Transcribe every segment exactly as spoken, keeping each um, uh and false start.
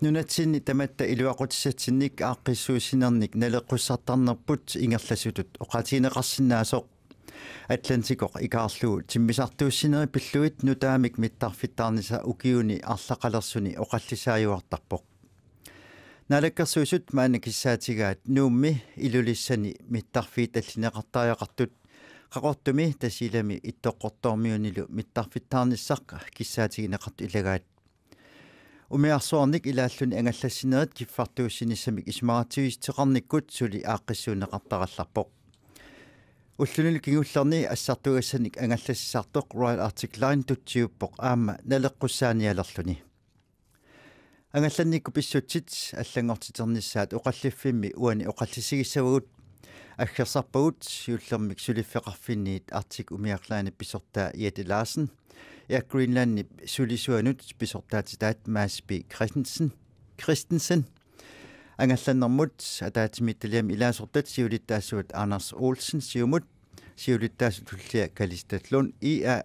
Nunatsinni tamatta iluaqutisatsinnik aaqqissuussinernik naleqqussartarnerput ingerlasutut oqaatigineqarsinnaasoq Atlantikoq ikaarlugu timmisartuussinerit pillugit nutaamik mittarfittaarnissaq ukiuni arlaqalersuni oqallisaajuartarpoq. Naalakkersuisut maanna kissaatigaat Nuummi Ilulissani mittarfiit tallineqartariaqartut Qaqortumi Tasiilami Ittoqqortoormiunilu mittarfittaarnissaq kissaatigineqartut ilagaat. Umiarsuarnik ilaalluni angallassinerit kiffartuussinissamik isumaqatigiissuteqarnikkut suli aaqqissuunneqartarallarpoq. Ullunilu kingullerni assartugassanik angallassisartoq Royal Arctic Line tutsiuppoq aamma naleqqussaanialerluni. Angallannikkut pissutsit allanngortiternissaat oqalliffimmi uani oqallisigissavagut aggersarpagut siullermik suliffeqarfinniit Arctic Umiaq Line pisortaa Jette Larsen, Air Greenlandip sulisuanut pisortaatitaat Mads B. Christensen, Christensen, angallannermut ataatsimiititaliami ilaasortat siulittaasuat Anders Olsen Siumut, siulittaasup tullia Kalistat Lund I A,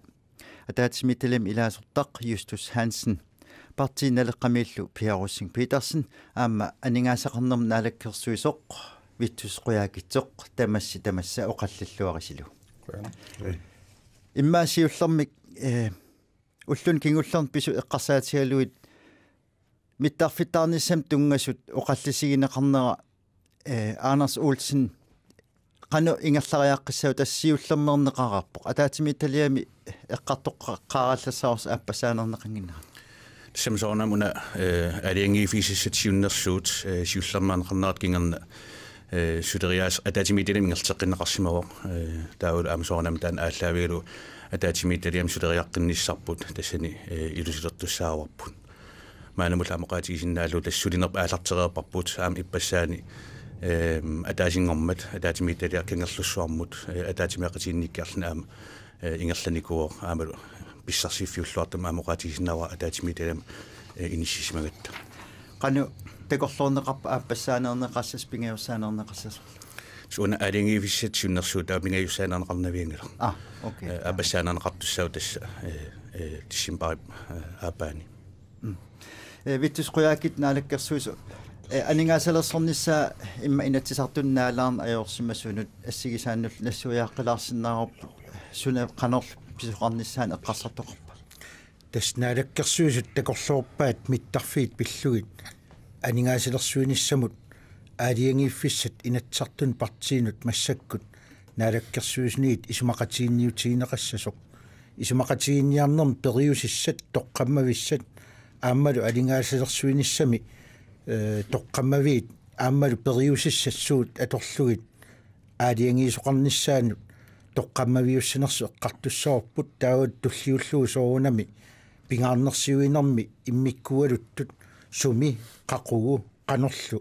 ataatsimiititaliami ilaasortaq Justus Hansen, Partii Naleqqamiillu Pia Rosing Petersen aamma aningaasaqarnermut naalakkersuisoq Vittus Qujaukitsoq, tamassi tamassa oqallilluarisilu. Qujanaq. Immaqa siullermik, eh, ulluni kingullerni pisut eqqarsaatigalugit mittarfittaarnissamut tunngasut oqallisigineqarnera, eh, Anders Olsen, qanoq ingerlariaqqissaviuk? Tassa siullermeerneqareerpoq. Ataatsimiititaliami eqqartoqqaarallassavarsi aappassaaneerneqannginnera. Tassami soorunami una, eh, aalajangiiffigisassat siunnersuut, eh, siullermeerneqarnerata kingorna, eh, suleriaaseq ataatsimiititaliami ingerlateqqinneqarsimavoq. Eh, taavalu aamma soorunami taanna aallaavigalugu ataatsimiititaliami suleriaqqinnissarput tassani, eh, ilusilertussaavarput. Maannamut aamma oqaatigisinnaallugu tassa sulinerput aallartereerparput aamma ippassaani, ehm, ataasinngormat ataatsimiititaliaq Kangerlussuarmut, eh, ataatsimeeqatigiinnikkiarluni aamma, eh, ingerlanikuuvoq aammalu pissarsiffiulluartumik aamma oqaatigisinnaavara ataatsimiititaliami, eh, inissisimagatta. Qanoq takorloorneqarpa aappassaaneerneqassasoq pingajussaaneerneqassasoq? Suna aalajangiiffigisassat siunnersuut taava pingajussaaneerneqarnavianngilaq. Ah, okay. Eh, aappassaaneerneqartussaavoq tassa, eh, eh, decembarip, eh, aappaani. Mm. Eh, Vittus Qujaukitsoq, naalakkersuisoq, eh, aningaasalersornissaa immaqa Inatsisartuni naalaarneq ajorsimasunut assigisaannullu nassuiaaqqilaarsinnaavarput, suna qanorlu pisoqarnissaanik eqqarsartoqarpa? Tassa naalakkersuisut takorloorpaat mittarfiit pillugit aningaasalersuinissamut aalajangiiffissat Inatsisartuni partiinut massakkut naalakkersuisuniit isumaqatiginniutigineqassasoq. Isumaqatiginninniarnermi periusissat, toqqammavissat aammalu aningaasalersuinissami, eh, toqqammaviit aammalu periusissat suut atorlugit aalajangiisoqarnissaannut toqqammaviussanersoq eqqartussavarput, taava tulliullugu soorunami pingaarnersiuinermi immikkuugaluttut sumi, qaqugu, qanorlu,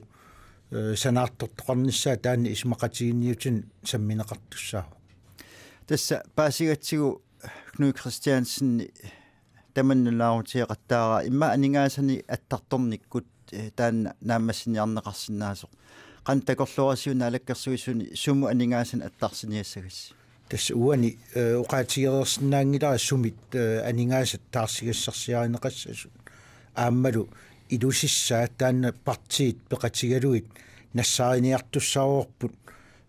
eh, sanaartortoqarnissaa taanna isumaqatiginninniutinik sammineqartussaavoq. Tassa paasigatsigu Knud Kristiansen tamanna nalunaaruteqattaaraq immaqa aningaasanik attartornikkut, eh, taanna naammassiniarneqarsinnaasoq. Qanoq takorloorisiuk naalakkersuisuni sumut aningaasanik attarsiniassagassi? Tassa uani, eh, oqaatigereersinnaanngilara sumit, eh, aningaasat taarsigassarsiarineqassasut. Aammalu ilusissaa taanna partiit peqatigalugit nassaariniartussaavarput,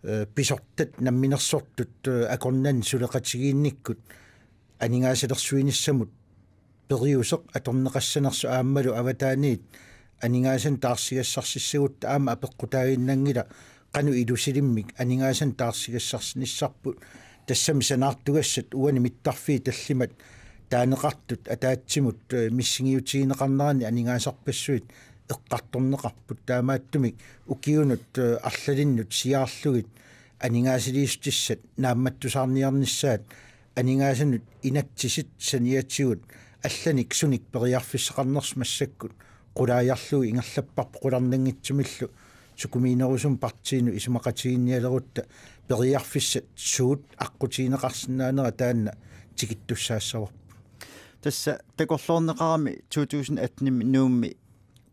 eh, pisortat namminersortut, eh, akornanni suleqatigiinnikkut aningaasalersuinissamut periuseq atorneqassanersoq aammalu avataaniit aningaasanik taarsigassarsissagutta aamma apeqqutaaginnanngilaq qanoq ilusilimmik aningaasanik taarsigassarsinissarput. Tassami sanaartugassat uani mittarfiit tallimat taaneqartut ataatsimut, eh, missingiutigineqarneranni aningaasarpassuit eqqartorneqarput, taamaattumik ukiunut, eh, arlalinnut siaarlugit aningaasaliissutissat naammattusaarniarnissaat aningaasanut inatsisit saniatigut allanik sunik periarfissaqarnersoq massakkut qulaajarlugu ingerlapparput, qularnanngitsumillu sukumiinerusumik partiinut isumaqatiginninnialerutta periarfissat suut aqqutigineqarsinnaanera taanna tikittussaassavarput. Tassa takorloorneqarami to tusind atten-imi Nuummi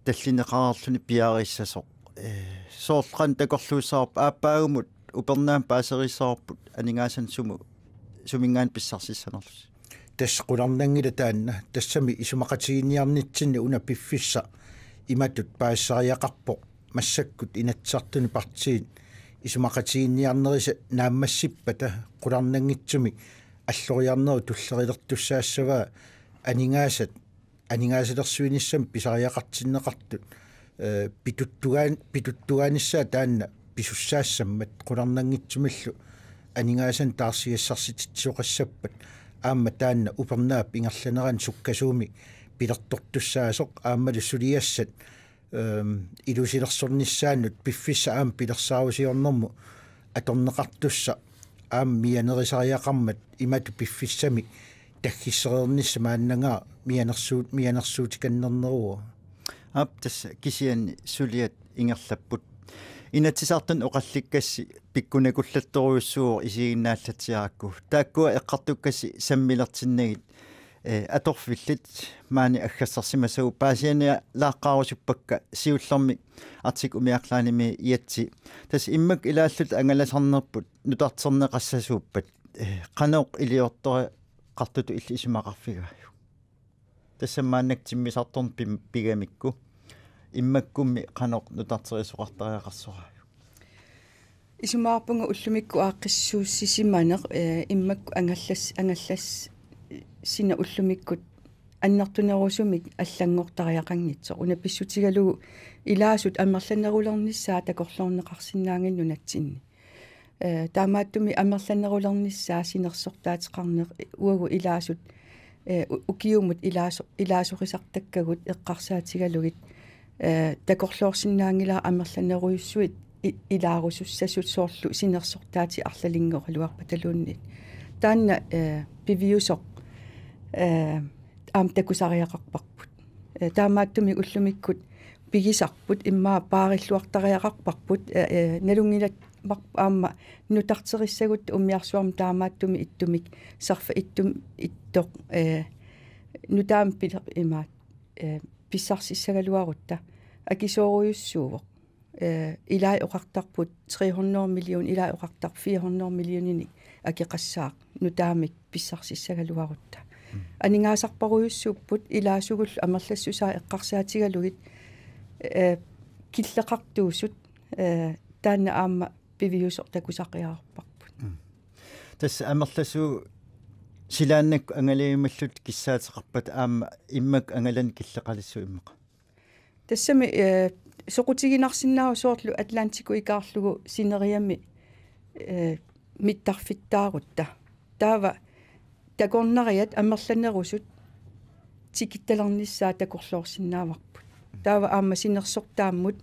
tallineqareerluni piareersassasoq. Eh, soorlu qanoq takorluussavarput, aappaagumut upernaamik paaseriissavarput aningaasanik sumu-, suminngaanniit pissarsissanerlusi? Tassa qularnanngilaq taanna, tassami isumaqatigiinniarnitsinni una piffissaq imatut paasisariaqarpoq, massakkut Inatsisartuni partiit isumaqatigiinniarnerisa naammassippata qularnanngitsumik alloriarnerup tullerilertussaassavaa aningaasat aningaasalersuinissamik pisariaqartinneqartut, eh, pituttugaan-, pituttugaanissaa taanna pisussaassammat qularnanngitsumillu aningaasanik taarsigassarsititsisoqassappat aamma taanna upernaap ingerlanerani sukkasuumik pilertortussaasoq aammalu suliassat, ehm, ilusilersornissaannut piffissaq aamma pilersaarusiornermut atorneqartussaq aamma mianerisariaqarmat imatut piffissami taggissereernissaq maannangaaq mianersuut-, mianersuutikannerneruvoq. Aap, tassa kisianni suliat ingerlapput. Inatsisartuni oqallikkassi pikkunakullattorujussuuvoq isiginnaallatsiarakku. Taakkua eqqartukkassi sammilertinnagit, eh, atorfillit maani aggassarsimasagut paasianialaaqqaarusuppakka siullermik Arctic umiarlaanimi Jatsi. Tassa immaqa ilaalluta angalasarnerput nutarterneqassasuuppat, eh, qanoq iliortoqartutut illit isumaqarfigaajuk? Tassa maannakkut timmisartorneq pim-, pigamikku. Immakkummi qanoq nutarterisoqartariaqarsoraajuk? Isumaqarpunga ullumikkut aaqqissuussisimaneq, eh, immakkut angallas-, angallas-, sina ullumikkut annertunerusumik allanngortariaqanngitsoq. Una pissutigalugu ilaasut amerlanerulernissaat takorloorneqarsinnaanngilaq nunatsinni. Eh, taamaattumik amerlanerulernissaa sinersortaateqarneq uagut ilaasut, eh, u-, ukiumut ilaaso-, ilaasorisartakkagut eqqarsaatigalugit, eh, takorloorsinnaanngilara amerlanerujussuit i-, ilaarusussasut soorlu sinersortaatit arlalinngoraluarpataluunniit. Taanna, eh, piviusoq, eh, aamma takusariaqarparput. Eh, taamaattumik ullumikkut pigisarput immaqa paarilluartariaqarparput, eh, eh, nalunngilat mar-, aamma nutarterissagutta umiarsuarmi taamaattumik ittumik sarfa ittum ittoq, eh, nutaamik pil-, imaat, eh, pissarsissagaluarutta akisoorujussuuvoq. Eh, ilai oqartarput tre hundrede million, ilai oqartarput fire hundrede millioninik akeqassaaq nutaamik pissarsissagaluarutta. Mm. Aningaasarparujussuupput ilaasugullu amerlassusaa eqqarsaatigalugit, eh, killeqartuusut, eh, taanna aamma piviusoq takusariaqarparput. Mm. Tassa amerlasuut silaannakkut angalajumallutik kissaateqarpata aamma immaqa angalaneq killeqalissuuvoq immaqa. Tassami, eh, soqutiginarsinnaavoq soorlu Atlantikkut ikaarlugu sineriammi, eh, mittarfittaarutta. Taava takornariat amerlanerusut tikittalernissaat takorloorsinnaavarput. Taava aamma sinersortaammut,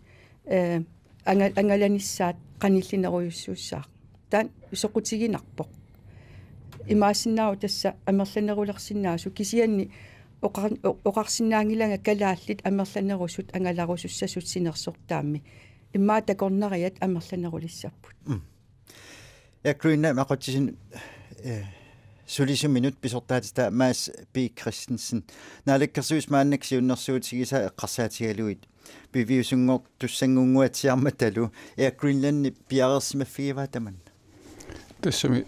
eh, anga-, angalanissaat qanillinerujussuussaaq. Taanna soqutiginarpoq. Imaassinnaavoq tassa amerlanerulersinnaasut kisianni oqar-, o-, oqarsinnaanngilanga kalaallit amerlanerusut angalarusussasut sinersortaammi. Immaqa takornariat amerlanerulissapput. Mm. Air Greenland aqutsisunut, eh, sulisuminut pisortaatitaa Mads B. Christensen. Naalakkersuisut maannakkut siunnersuutigisaa eqqarsaatigalugit piviusunngortussanngunnguatsiarmatalu Air Greenlandi piareersimaffigivaa tamanna? Tassami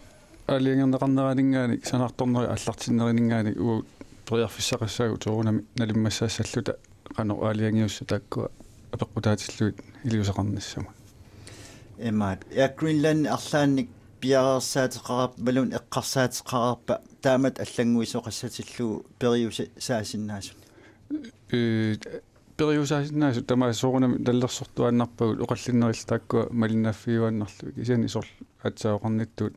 aalajangerneqarneraninngaanniit, sanaartornerup aallartinneraninngaanniit uagut periarfissaqassaagut soorunami nalimmassaassalluta qanoq aalajangiussat taakkua apeqqutaatillugit iliuuseqarnissamut. Imaat, Air Greenland arlaannik piareersaateqarpa, imaluunniit eqqarsaateqarpa taamatut allannguisoqassatillugu periusaasinnaasut? Ee, periusaasinnaasut tamaasa soorunami nalilersortuaannarpagut oqallinnerillu taakkua malinnaaffigiuaannarlugit, kisianni soorlu aatsaat oqarnittut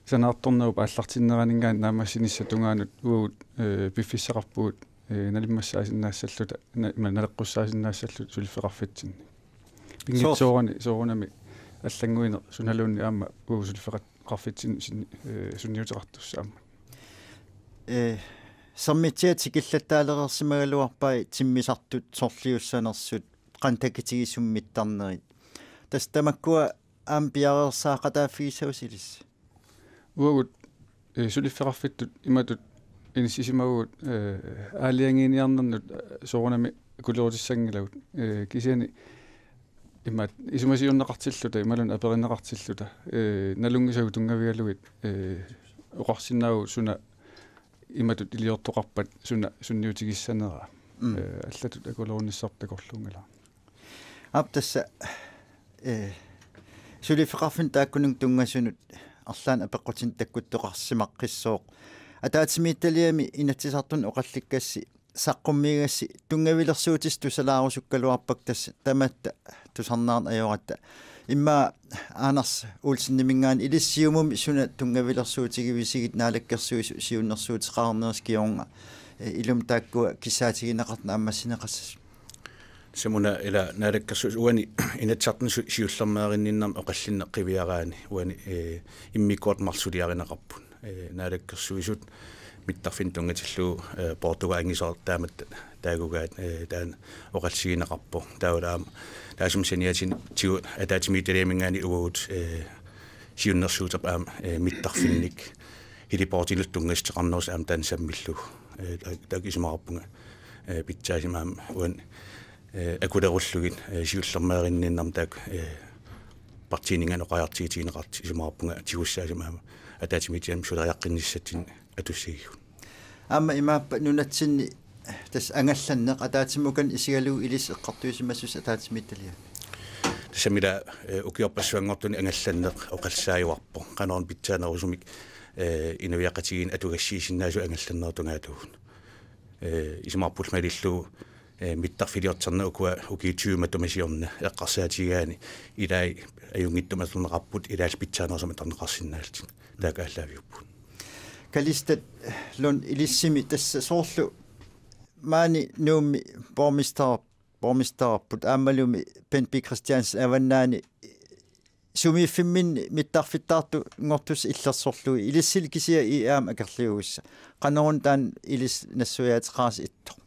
sanaartornerup aallartinneraninngaanniit naammassinissap tungaanut uagut, ee, piffissaqarpugut, ee, nalimmassaasinnaassalluta, na-, ima naleqqussaasinnaassalluta suliffeqarfitsinni. Pinngitsoorani soorunami allannguineq sunaluunniit aamma uagut suliffeqarfitsinni sinni-, ee, sunniuteqartussaq aamma. Ee, Sermitsiat tikillattaalereersimagaluarpai timmisartut sorliussanersut qanoq takitigisumik mittarnerit. Tassa tamakkua aamma piareersaaqataaffigissavasi ilissi? Uagut, eh, suliffeqarfittut imatut inissisimavugut, eh, aalajangiiniarnernut, eh, soorunami kulerutissanngillat. Eh, kisianni imaat isumasiunneqartilluta, imaluunniit aperineqartilluta, eh, nalunngisagut tunngavigalugit, eh, oqarsinnaavugut suna imatut iliortoqarpat suna sunniutigissanera. Mm. Eh, allatut akulerunissarput takorluunngilara. Aap, tassa, eh, suliffeqarfinnut taakkununnga tunngasunut arlaannik apeqqutinik takkuttoqarsimaqqissooq. Ataatsimiititaliami Inatsisartuni oqallikkassi saqqummiigassi tunngavilersuutisi tusalaarusukkaluarpakka, tassa tamatta tusarnaarneq ajoratta. Immaqa Anders Olseniminngaanniit ilissi Siumumi suna tunngavilersuutigivisigit Naalakkersuisut siunnersuuteqarnerisa kingorna, eh, ilumut taakkua kissaatigineqartut naammassineqassasut. Tassa una ila Naalakkersuisut uani Inatsisartuni su-, siullermeerinninnermi oqallinneq qiviaraanni uani, eh, immikkoortut marluk suliarineqarput. Eh, Naalakkersuisut mittarfinnik tunngatillugu, eh, poortugaanngisoq taamatut taagugaat, eh, taanna oqallisigineqarpoq. Taavalu aamma taassuma saniatigut ataatsimiititaliaminngaanniit uagut, eh, siunnersuuteqarpoq aamma, eh, mittarfinnik heliportinut tunngassuteqarnerusoq aamma taanna sammillugu. Eh, ta-, taakku isumaqarpunga, eh, pitsaasumik aamma uani, eh, akulerullugit, eh, siullermeerinninnermi taakku, eh, partiininngaanniit oqariartuutigineqartut isumaqarpunga tigussaasumik aamma ataatsimiititaliami suleriaqqinnissatsinnut atussagigut. Aamma imaappa nunatsinni tassa angallanneq, ataatsimoorluni isigalugu ilissi eqqartuisimassuseq ataatsimiititaliami? Tassami ila, eh, ukiorpassuanngortuni angallanneq oqallisaajuarpoq. Qanormi pitsaanerusumik, eh, inuiaqatigiinni atugassiisinnaasut angallannerup tungaatigut. Eh, isumaqarpunga malillugu, eh, mittarfiliortarneq ukua ukiut tyve matuma siorna eqqarsaatigigaanni ilai ajunngitsumik atorneqarput, ilaallu pitsaanerusumik atorneqarsinnaallutik. Taakku aallaaviupput. Kalistat Lund, ilissimi tassa soorlu maani Nuummi borgmester-, borgmesterput aammalumi Bendt B. Kristiansen Avannaani sumiiffimminni mittarfittaartunngortussat illersorlugit, ilissillu kisiat I A-mut akerliugussat. Qanoruna taanna ilissi nassuiaateqarasi ittoq?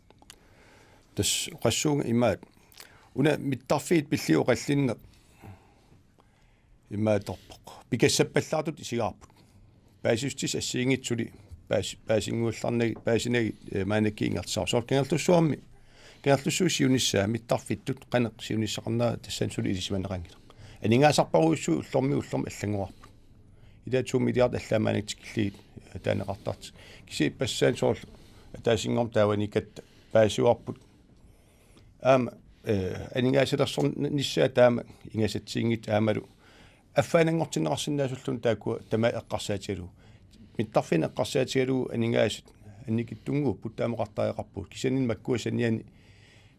Tassa oqassuunga imaat. Una mittarfiit pillugu oqallinneq imaattorpoq. Pikassappallaartutut isigaarput. Paasissutissat assigiinngitsut suli paas-, paasinnguallarnagit, paasinagit, eh, maannakkut ingerlasarput. Soorlu Kangerlussuarmi, Kangerlussuup siunissaa mittarfittut qanoq siunissaqarnera tassani suli ilisimaneqanngilaq. Aningaasarparujussuit ullormiit ullormut allanngorarput. Ila to milliard allaat maannakkut tikillugit, eh, taaneqartartut. Kisianni ippassaq soorlu ataasinngormat taavanikkatta paasivarput. Aamma, eh, aningaasalersornissaa taama ingasatsiinngitsut aammalu affaannanngortinneqarsinnaasulluunniit taakkua tamaasa eqqarsaatigalugu. Mittarfiinik eqqarsaatigalugu aningaasat annikitsunnguupput, taama oqartariaqarpugut. Kisianni makkua saniani,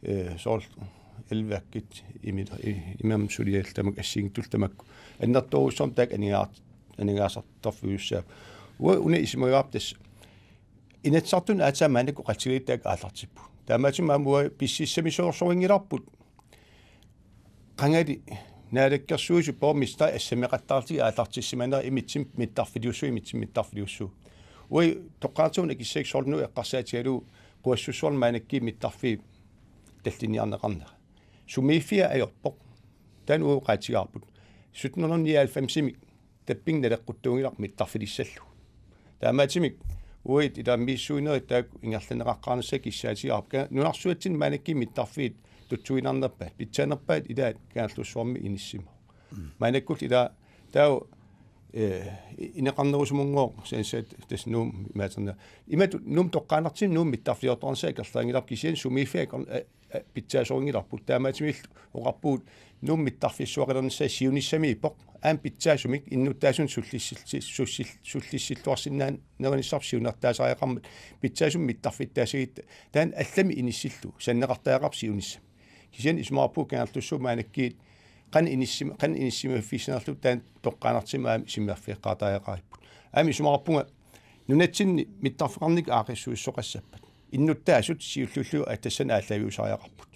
eh, soorlu elværkit imi-, i-, imam suliallu tamakku assigiinngitsullu tamakku annertoorujussuarmik taakku aningaart-, aningaasartarfiussaaq. Uanga una isumagaarput tassa Inatsisartuni aatsaat maannakkut oqallisigalugit taakku aallartippugut. Taamaattumik aamma uagut pississamisoorsorunngilarput. Qangali Naalakkersuisut borgmesteri assammeqattaarlutik aallartissimanera imitsimmi mittarfiliussuugut, imitsimmi mittarfiliussuugut. Uagut toqqaannartumik akissagukku soorlu Nuuk eqqarsaatigalugu quassussuarni maannakkut mittarfiit tallinniarneqarnera. Sumiiffia ajorpoq. Taanna uagut oqaatigaarput. Sytten hundrede nioghalvfems-imi tappinga naleqquttuunngilaq mittarfilissallugu. Taamaattumik uagut ila misissuinerit taakku ingerlanneqaqqaarnissaat kissaatigaarput. Ka-, nunarsuatsinni maannakkut mittarfiit tutsuiginarnerpaat, pitsaanerpaat ilaat Kangerlussuarmi inissimavoq. Mm. Maannakkullu ila taava, eh, i-, ineqarnerusumunngooq sansat tassa Nuummi imaaterna. Imatut Nuummi toqqaannartumik Nuummi mittarfiliortoqarnissaa akerlianngilarput, kisianni sumiiffia akor-, eh, eh, pitsaasorunngilarput. Taamaattumillu oqarpugut Nuummi mittarfissuaqalernissaa siunissamiippoq. Aamma pitsaasumik innuttaasunik sullissil-, sulsil-, sullissilluarsinnaanerunissarput siunertaasariaqarmat pitsaasumik mittarfittaassagitta. Taanna allamik inissillugu sanneqartariaqarpoq siunissami. Kisianni isumaqarpunga Kangerlussuup maannakkut qanoq inissima-, qanoq inissimaffissanerlugu taanna toqqaannartumik aamma isummerfeqqaartariaqaripput. Aamma isumaqarpunga nunatsinni mittarfeqarnikkut aaqqissuussisoqassappat, innuttaasut siulliullugu tassani aallaaviusariaqarput.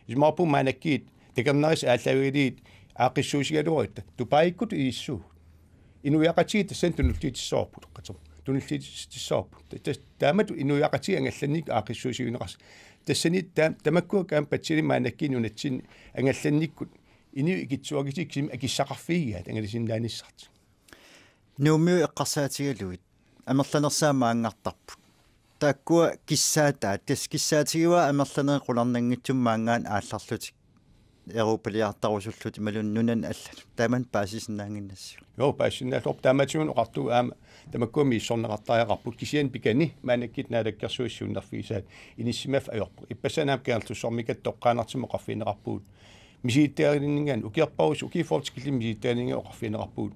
Isumaqarpunga maannakkut takornarissat aallaavigalugit aaqqissuussigaluarutta Dubaikkut ilissuugut. Inuiaqatigiit tassani tunulliutissavarput, qatsoq. Tunulliutissavarput. Ta-, ta-, taamatut inuiaqatigiit angallannikkut aaqqissuussivigineqars-. Tassani ta-, tamakkua aamma patsianik maannakkut nunatsinni angallannikkut inuit ikittuakkatigiit kisimik akissaqarfigigaat angalasinnaanissartik. Nuummiut eqqarsaatigalugit amerlanersaat maanngartarput. Taakkua kissaataat, tassa kissaatigivaa amerlanerit qularnanngitsumik maanngaanniit aallarlutik. Europaliartarusullutik imaluunniit nunanut allanut. Tamanna paasisinnaannginnassiuk? Joo, paasisinnaalluni. Taamaattumik oqartugut aamma tamakkua misissorneqartariaqarput, kisianni pikani maannakkut Naalakkersuisut siunnerfigisaat inissisimaffik ajorpoq. Ippassaani aamma Kangerlussuarmikkut toqqaannartumik oqarfigineqarpugut. Misilittagaliningaanniit ukiorpassuit, ukiut fyrre tikillugu misilittagaliningaanniit oqarfigineqarpugut.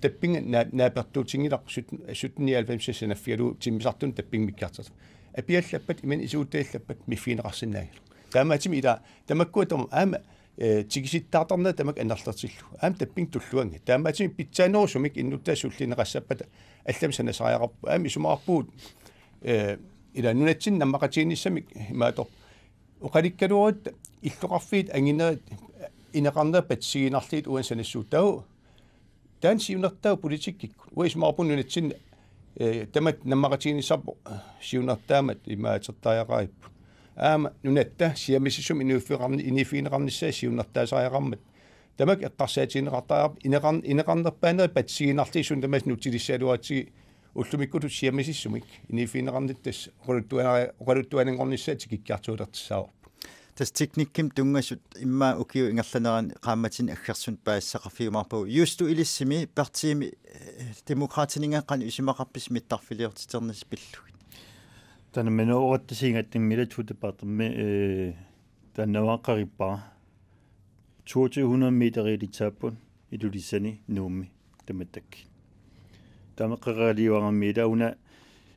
Tappinga naa-, naapertuutinngilarput sytten, sytten nioghalvfems sanaffigalugu timmisartunut tappinga mikkiartortut. Apiallappat, imannak isuuttalappat miffigineqarsinnaanngilaq. Taamaattumik ila tamakkua tamarmik aamma, eh, tikisittaartarnerat tamakku annerlertillugu. Aamma tappinga tulluanngilaq. Taamaattumik pitsaanerusumik innuttaasut sullinneqassappata allamik sanasariaqarpugut. Aamma isumaqarpugut, eh, ila nunatsinni nammaqatigiinnissamik imaattoq. Oqalikkaluarutta illoqarfiit anginerit ineqarnerat patsisiginarlugit uani sanassuugut. Taava taanna siunertaavoq politikkikkut. Uanga isumaqarpunga nunatsinni, eh, tamatta nammaqatigiinnissarput, eh, siunertaammata imaatertariaqaripput. Aamma nunatta siammasissumik inuuffeqarni-, inuuffigineqarnissaa siunertaasariaqarmat. Tamakku eqqarsaatigineqartariaqarput ineqar-, ineqarnerpaanerit patsisiginarlugit suut tamaasa nutilissaluaratsigit ullumikkutut siammasissumik inuuffigineqarnitta tassa oqaluttuana-, oqaluttuananngornissaa tikikkiartuulertussaavarput. Tassa teknikkimik tunngasut immaqa ukiup ingerlanerani qaammatini aggersuni paasisaqarfigiumaarpagut. Juustu ilissimi partiimi, eh, Demokraatininngaanniit qanoq isumaqarpisi mittarfiliortiternissat pillugit? Taanna minoorattasiingatta mila to departemi, eh, taanna uanga qarippara. Toogtyve hundrede meteriilissaapput Ilulissani Nuummi tamattakkut. Taama qeqaliuarami ila una,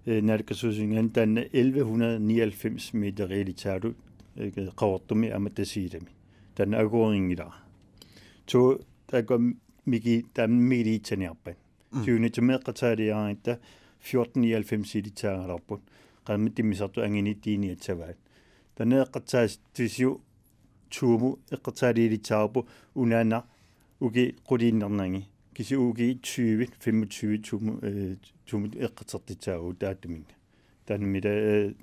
eh, Naalakkersuisuninngaanniit taanna elleve hundrede nioghalvfems meteriilissaalu, eh, Qaqortumi aamma Tasiilami. Taanna akuerinngilara. To taakku miki-, taama mikiliitsiniarpat. Mm. Siunissami eqqarsaatigaluaratta fjorten nioghalvfemsilissaagaluarput. Qaammat timmisartut anguniit tiiniassavaat. Taanna eqqarsaatissiuk Zoomut eqqarsaatigilissavarput unaana ukiut quliinnarnagit. Kisianni ukiut tyve, femogtyve Zoomut, eh, Zoomut eqqartortissaagut taattuminnga. Taanna mila, eh,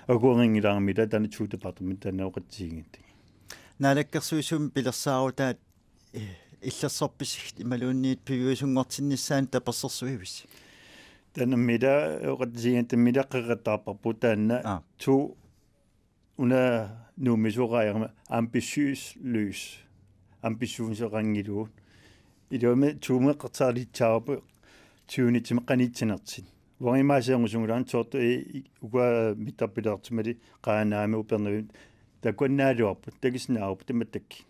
akuerinngilara mila taanna to departemi taanna oqaatigigatta. Naalakkersuisut pilersaarutaat, eh, illersorpisigit imaluunniit piviusunngortinnissaanut tapersersuivisi? Taanna mila oqaatigigatta mila qeqattaarparput taanna. Aa. To una Nuummi soraajama ambitiøs-løs. Ambitiøseqanngilagut. Ilumut Zoomut eqqarsaatigissavarput siunissami qanitsinertik. Uanga imaasiangusunngilanga soorlu i-, i-, ukua mittarfiliortumali Qaanaami Upernavimmi takuannaagaluarput, takusinnaavarput tamattakkut.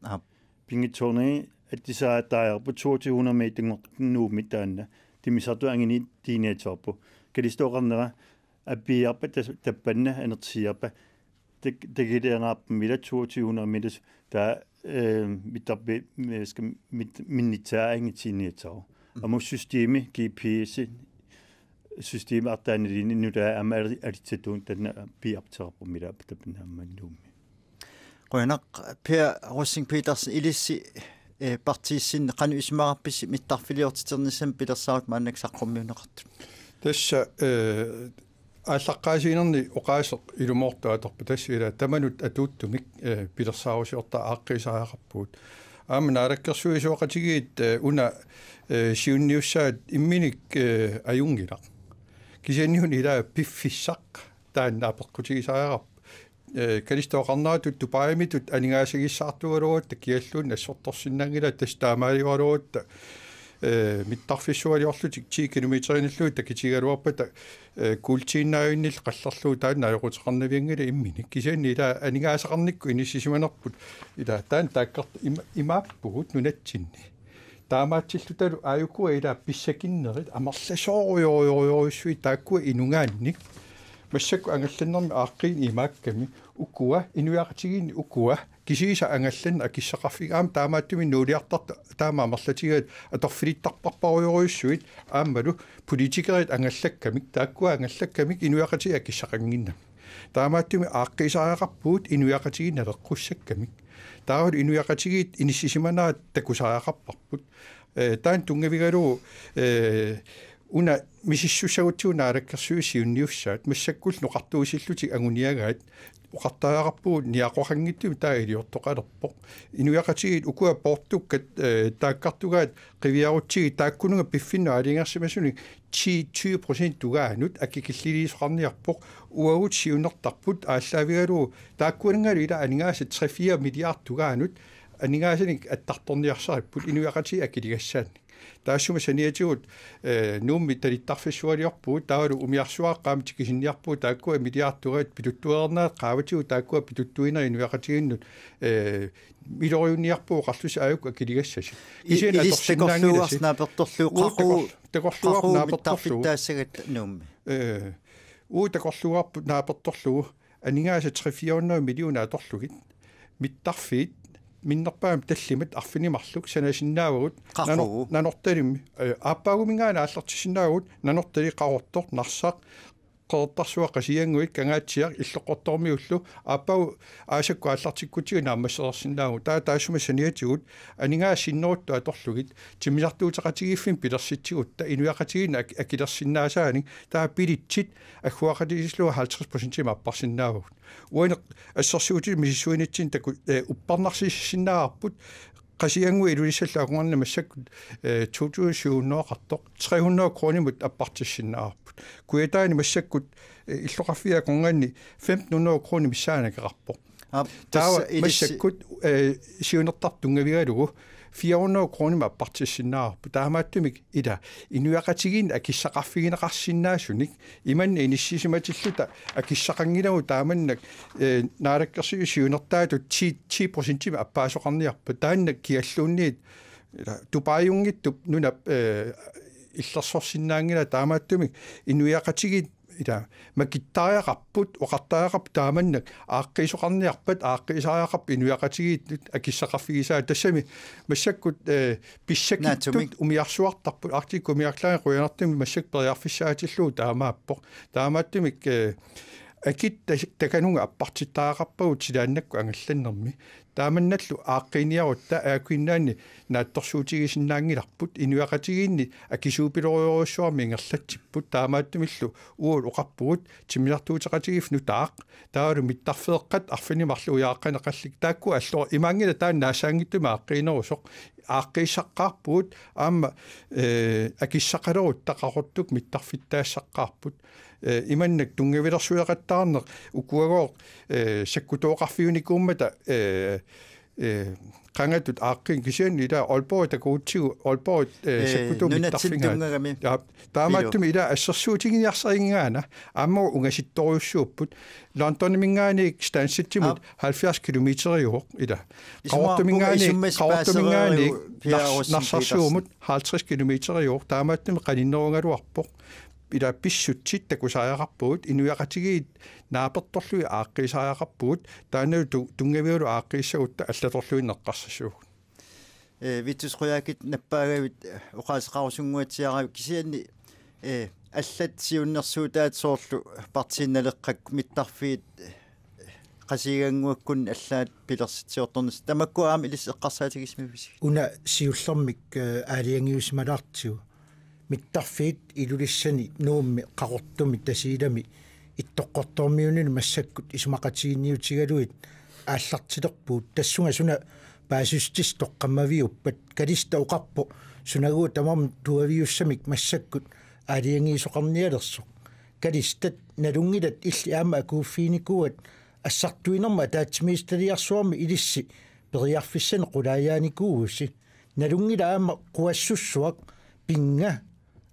Aap. Pinngitsoornagit atisaattariaqarpoq toogtyve hundrede meter Nuummi taanna. Timmisartut anguniit tiiniassavaat. Kalaallit oqarnera apiiarpat tas-, tappanna anersiarpat. Tak-, takiliaqqaarput mila toogtyve hundrede meter taava, eh, mittarfi-, eh, skal mit-, minitsaa anguniit tiiniassavoq. Mm. Aamma systemi G P S systemi artaannalinni nutaaq aamma ali-, alitsattuun taanna piiarteqarpoq mila tappanna aamma Nuummi. Qujanaq, Per Rosing Petersen, ilissi, eh, partiissinni qanoq isumaqarpisi mittarfiliortiternissannut pilersaarutit maannakkut saqqummiunneqartut? Tassa, eh, aallaqqaasiinerni oqaaseq ilumoortoq atorpa tassa ila tamanut atuuttumik, eh, pilersaarusiortaq aaqqiisariaqarpugut. Aamma naalakkersuisooqatigiit, eh, una, eh, siunniussaat imminik, eh, ajunngilaq. Kisianni una ila piffissaq taanna apeqqutigisariaqarpoq. Eh, Kalaallit oqarneratut Dubaimitut aningaasagissaartuugaluarutta kialluunniit assortorsinnaanngilaat tassa taamaaliugaluarutta, eh, mittarfissualiorlutik ti kilometerinilluunniit takitigigaluarpata, eh, kuultiinnaavinnillu qallerlugu taanna ajoquteqarnavianngilaq imminik. Kisianni ila aningaasaqarnikkut inissisimanerput ila taanna taakkart ima-, imaappugut nunatsinni. Taamaatsillutalu aajukua ila pissakinnerit amerlasoorujorujorujussuit taakkua inunngaannik. Massakkut angallannermi aaqqiini imaakkami ukua, inuiaqatigiinni ukua, kisiisa angallanneq akissaqarfik aamma taamaattumik nuuliartartut taama amerlatigigaat atorfilittarparparujorujussuit aammalu politikerit angallakkamik, taakkua angallakkamik inuiaqatigiit akissaqannginnamik. Taamaattumik aaqqiisariaqarpugut inuiaqatigiinni naleqqussakkamik. Taavalu inuiaqatigiit inissisimanerat takusariaqarparput. Eh, taanna tunngavigalugu, eh, Una misissussagutsigu naalakkersuisut siunniussaat, massakkullu noqartuusillutik anguniagaat, oqartariaqarpugut niaqoqanngitsumik taava iliortoqalerpoq. Inuiaqatigiit ukua poortukkat, eh, taakkartugaat qiviarutsigit taakkununnga piffinnut aalajangersimasunik ti tyve procent tungaanut akikilliliisoqarniarpoq, uagut siunertarput aallaavigalugu taakkununngalu ila aningaasat tre fire milliard tungaanut aningaasanik attartorniarsaripput inuiaqatigiit akiligassaannik. Taassuma saniatigut, eh, Nuummi talittarfissualiorpugut, taavalu umiarsuaqqaamik tikisinniarpugut, taakkua milliard tungaanut pituttuereernaat qaavatigut taakkua pituttuinerat inuiaqatigiinnut, eh, iloriunniarpugut oqarlusi aajuku akiligassasi. I-, kisianni ilissi atorsinnaanngilasi. Takorluugaarsi naapertorlugu, uagut qaquu-, takor-, takorluugaarput qaquu naapertorlugu. Mittarfittaassagat Nuummi. Eh, uagut takorluugaarput naapertorlugu. Aningaasat tre fire hundrede millioner atorlugit. Mittarfiit minnerpaamik tallimat arfineq-marluk sanasinnaavagut. Qaquu. Nano-, Nanortalimmi, eh, aappaaguminngaanniit aallartissinnaavagut, Nanortalik, Qaqortoq, Narsaq, Qeqertarsuaq, Qasigiannguit, Kangaatsiaq, Illoqqortoormiullu, aappaagu aasakkut aallartikkutsigu naammassereersinnaavagut. Taava taassuma saniatigut, aningaasat sinneruttut atorlugit, timmisartuuteqatigiiffimmik pilersitsigutta, inuiaqatigiinni ak-, akilersinnaasaanik, taava bilitsit agguaqatigiissillugu halvtreds procentimik apparsinnaavagut. Uani assersuutitut misissuinitsinni taku-, eh, uppernarsisinnaavarput, Qasigiannguit Ilulissallu akornanni massakkut, eh, to tusind syv hundrede-qartoq, tre hundrede kronimut appartissinnaavarput. Kujataani massakkut, eh, illoqarfiit akornanni femten hundrede kroner missaannaanngikkaluarpoq. Aap, taava tassa ilissi- massakkut, eh, siunertartut tunngavigalugu fire hundrede kronimut appartissinnaavarput. Taamaattumik ila inuiaqatigiinni akissaqarfigineqarsinnaasunik imanna inissisimatilluta akissaqanngilagut taamannak, eh, naalakkersuisut siunertaatut ti, ti procentimik appaasoqarniarpat, taanna kialluunniit ila Dubaiunngitsup nunap, eh, illersorsinnaanngilaa, taamaattumik inuiaqatigiit ila makittariaqarput, oqartariaqarput taamannak aaqqiisoqarniarpat, aaqqiisariaqarput inuiaqatigiinnut akissaqarfigisaat. Tassami massakkut, eh, pissakittut Naatsumik. Umiarsuartarput, Arctic Umiarlaangi qujanartumik massakkut periarfissaatillugu taamaappoq. Taamaattumik, eh, akit ta-, takanunga appartittariaqarpagut silaannakkut angallannermi. Taamannallu aaqqiiniarutta Air Greenlandi naatsorsuutigisinnaanngilarput, inuiaqatigiinni akisuupilorujorujussuarmik ingerlatsipput, taamaattumillu uagut oqarpugut timmisartuuteqatigiiffik nutaaq, taavalu mittarfeeqqat arfineq-marluk ujaaqqaneqallik, taakku allo imaanngilaq taanna naassaanngitsumik aaqqiinerusoq, aaqqiissaqqaarpugut aamma, eh, akissaqalerutta Qaqortup mittarfittaassaqqaarput. Eh, imannak tunngavilersueqattaarneq ukuagooq, eh, sakkutooqarfiunikuummata, eh, eh, qangatut aaqqin kisianni ila Aalborg takugutsigu Aalborg, eh, eh, sakkutuut nunatsinni mittarfigaat. Tunngagami. Ja, taamaattumik ila assersuutiginiarsarigigaanni aamma ungasittorujussuupput. Londoniminngaanniit Stanstedimut Aap. halvfjerds kilometeriuvoq ila. Isumaqarpunga Qaqortuminngaanniit, isummat Qaqortuminngaanniit paaseriu Nars-, Pia Rosing Narsarsuumut Petersen. halvtreds kilometeriuvoq, taamaattumik qaninnerugaluarpoq. Ila pissutsit takusariaqarpugut, inuiaqatigiit naapertorlugit aaqqiisariaqarpugut, taannalu tu-, tunngavigalugu aaqqiissagutta allatorluinnaq eqqarsassavugut. Eh, Vittus Qujaukitsoq, nappaagavit, eh, oqaaseqarusunnguatsiaravit, kisianni, eh, allat siunnersuutaat soorlu Partii Naleqqak, mittarfiit, eh, Qasigiannguakkunni allaat pilersitsiortornissaq. Tamakku aamma ilissi eqqarsaatigisimavisi? Una siullermik, eh, aalajangiusimalaartigu. Mittarfiit Ilulissani, Nuummi, Qaqortumi, Tasiilami, Ittoqqortoormiunili massakkut isumaqatiginniutigalugit aallartilerpugut. Tassunga suna paasissutissat toqqammaviuppat? Kalista oqarpoq sunaguut tamarmik tuaviussamik massakkut aalajangiisoqarnialersoq. Kalistat nalunngilat illit aamma akuuffiginikuuat assartuinermut ataatsimiititaliarsuarmi ilissi periarfissanik qulaajaanikuuvusi. Nalunngilat aamma quassussuaq pinnga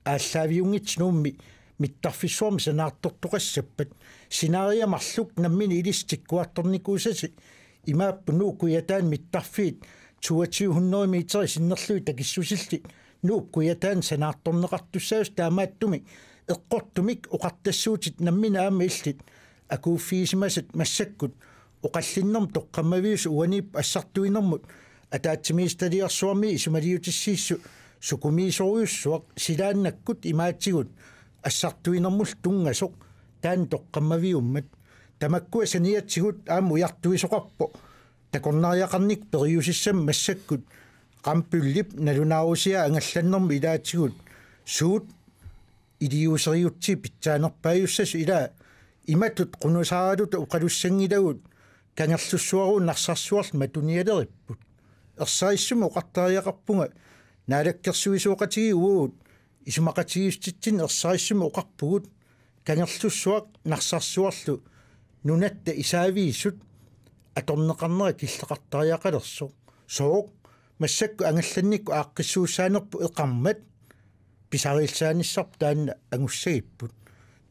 aallaaviunngitsoq Nuummi mittarfissuarmi sanaartortoqassappat. Scenariot marluk nammineq ilissi tikkuartornikuusasi imaapput Nuup Kujataani mittarfiit toogtyve hundrede meterit sinnerlugit takissusillit Nuup Kujataani sanaartorneqartussaasoq, taamaattumik eqqortumik oqartassuutit nammineq aamma illit akuuffigisimasat massakkut oqallinnermut toqqammaviusut uaniippoq assartuinermut ataatsimiititaliarsuarmi isumaliutissiissut sukumiisorujussuaq silaannakkut imaatigut assartuinermullu tunngasoq taanna toqqammaviummat. Tamakkua saniatigut aamma ujartuisoqarpoq takornariaqarnikkut periusissamik massakkut Qampullip nalunaarusiaa angallannermut ilaatigut suut iliuuseriutsigit pitsaanerpaajussasut. Ilaa imatut qunusaaraluta oqalussanngilagut: Kangerlussuarlu Narsarsuarlu matunialeripput. Ersarissumik oqartariaqarpunga, naalakkersuisooqatigiit uagut isumaqatigiissutitsinni ersarissumik oqarpugut: Kangerlussuaq Narsarsuarlu nunatta isaaviisut atorneqarnera killeqartariaqalersoq. Sooq? Massakkut angallannikkut aaqqissuussaanerput eqarmat pisariillisaanissarput taanna angussagipput.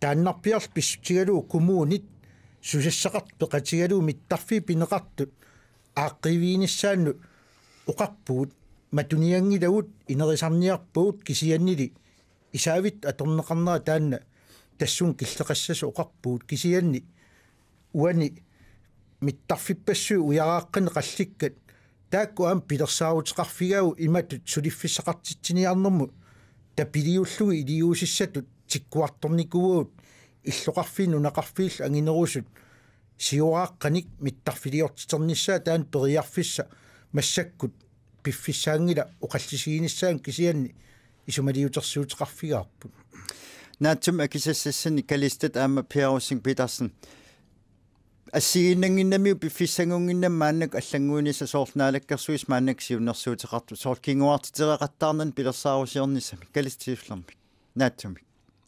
Taannarpiarlu pissutigalugu kommunit susassaqartut peqatigalugu mittarfiit pineqartut aaqqiiviginissaannut oqarpugut: Matunianngilagut, inerisarniarpagut, kisiannili isaavittut atorneqarnera taanna tassunga killeqassasoq, oqarpugut. Kisianni uani mittarfippassuit ujaraaqqanit qallikkat taakku aamma pilersaaruteqarfigaagut imatut suliffissaqartitsiniarnermut tapiliullugu iliuusissatut tikkuartornikuuagut illoqarfiit nunaqarfiillu anginerusut sioraaqqanik mittarfiliortiternissaat. Taanna periarfissaq massakkut piffissaanngilaq oqallisiginissaanut, kisianni isumaliutersuuteqarfigaarput. Naatsumik akisassassanik Kalistat aamma Pia Rosing Petersen. Assigiinnannginnamiuk piffissangunnginnami maannakkut allannguinissaq, soorlu Naalakkersuisut maannakkut siunnersuuteqartut, soorlu kinguaartitereqattaarnani pilersaarusiornissami? Kalistat, siullermik. Naatsumik.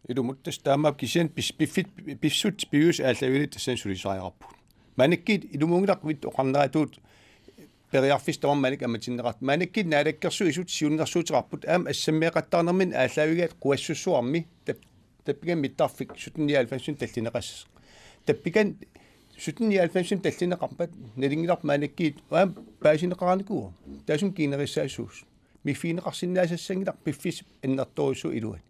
Ilumut tassa taamaappoq, kisianni pis-, piffit-, pissutsit piviusut aallaavigalugit tassani sulisariaqarpugut. Maannakkut ilumuunngilaq uagut oqarneratut periarfissaq tamarmik maannakkut ammatinneqartut. Maannakkut Naalakkersuisut siunnersuuteqarput aamma assammeeqattaarnerminni aallaavigaat Quassussuarmi tap-, tappikani mittarfik sytten nioghalvfemsimi tallineqassasoq. Tappikani sytten nioghalvfemsimi tallineqarpat nalunngilarput maannakkut aamma paasineqareernikuuvoq. Taassuma kiinnerissaasuus. Miffigineqarsinnaasassanngilaq piffissap annertoorujussuup iluani.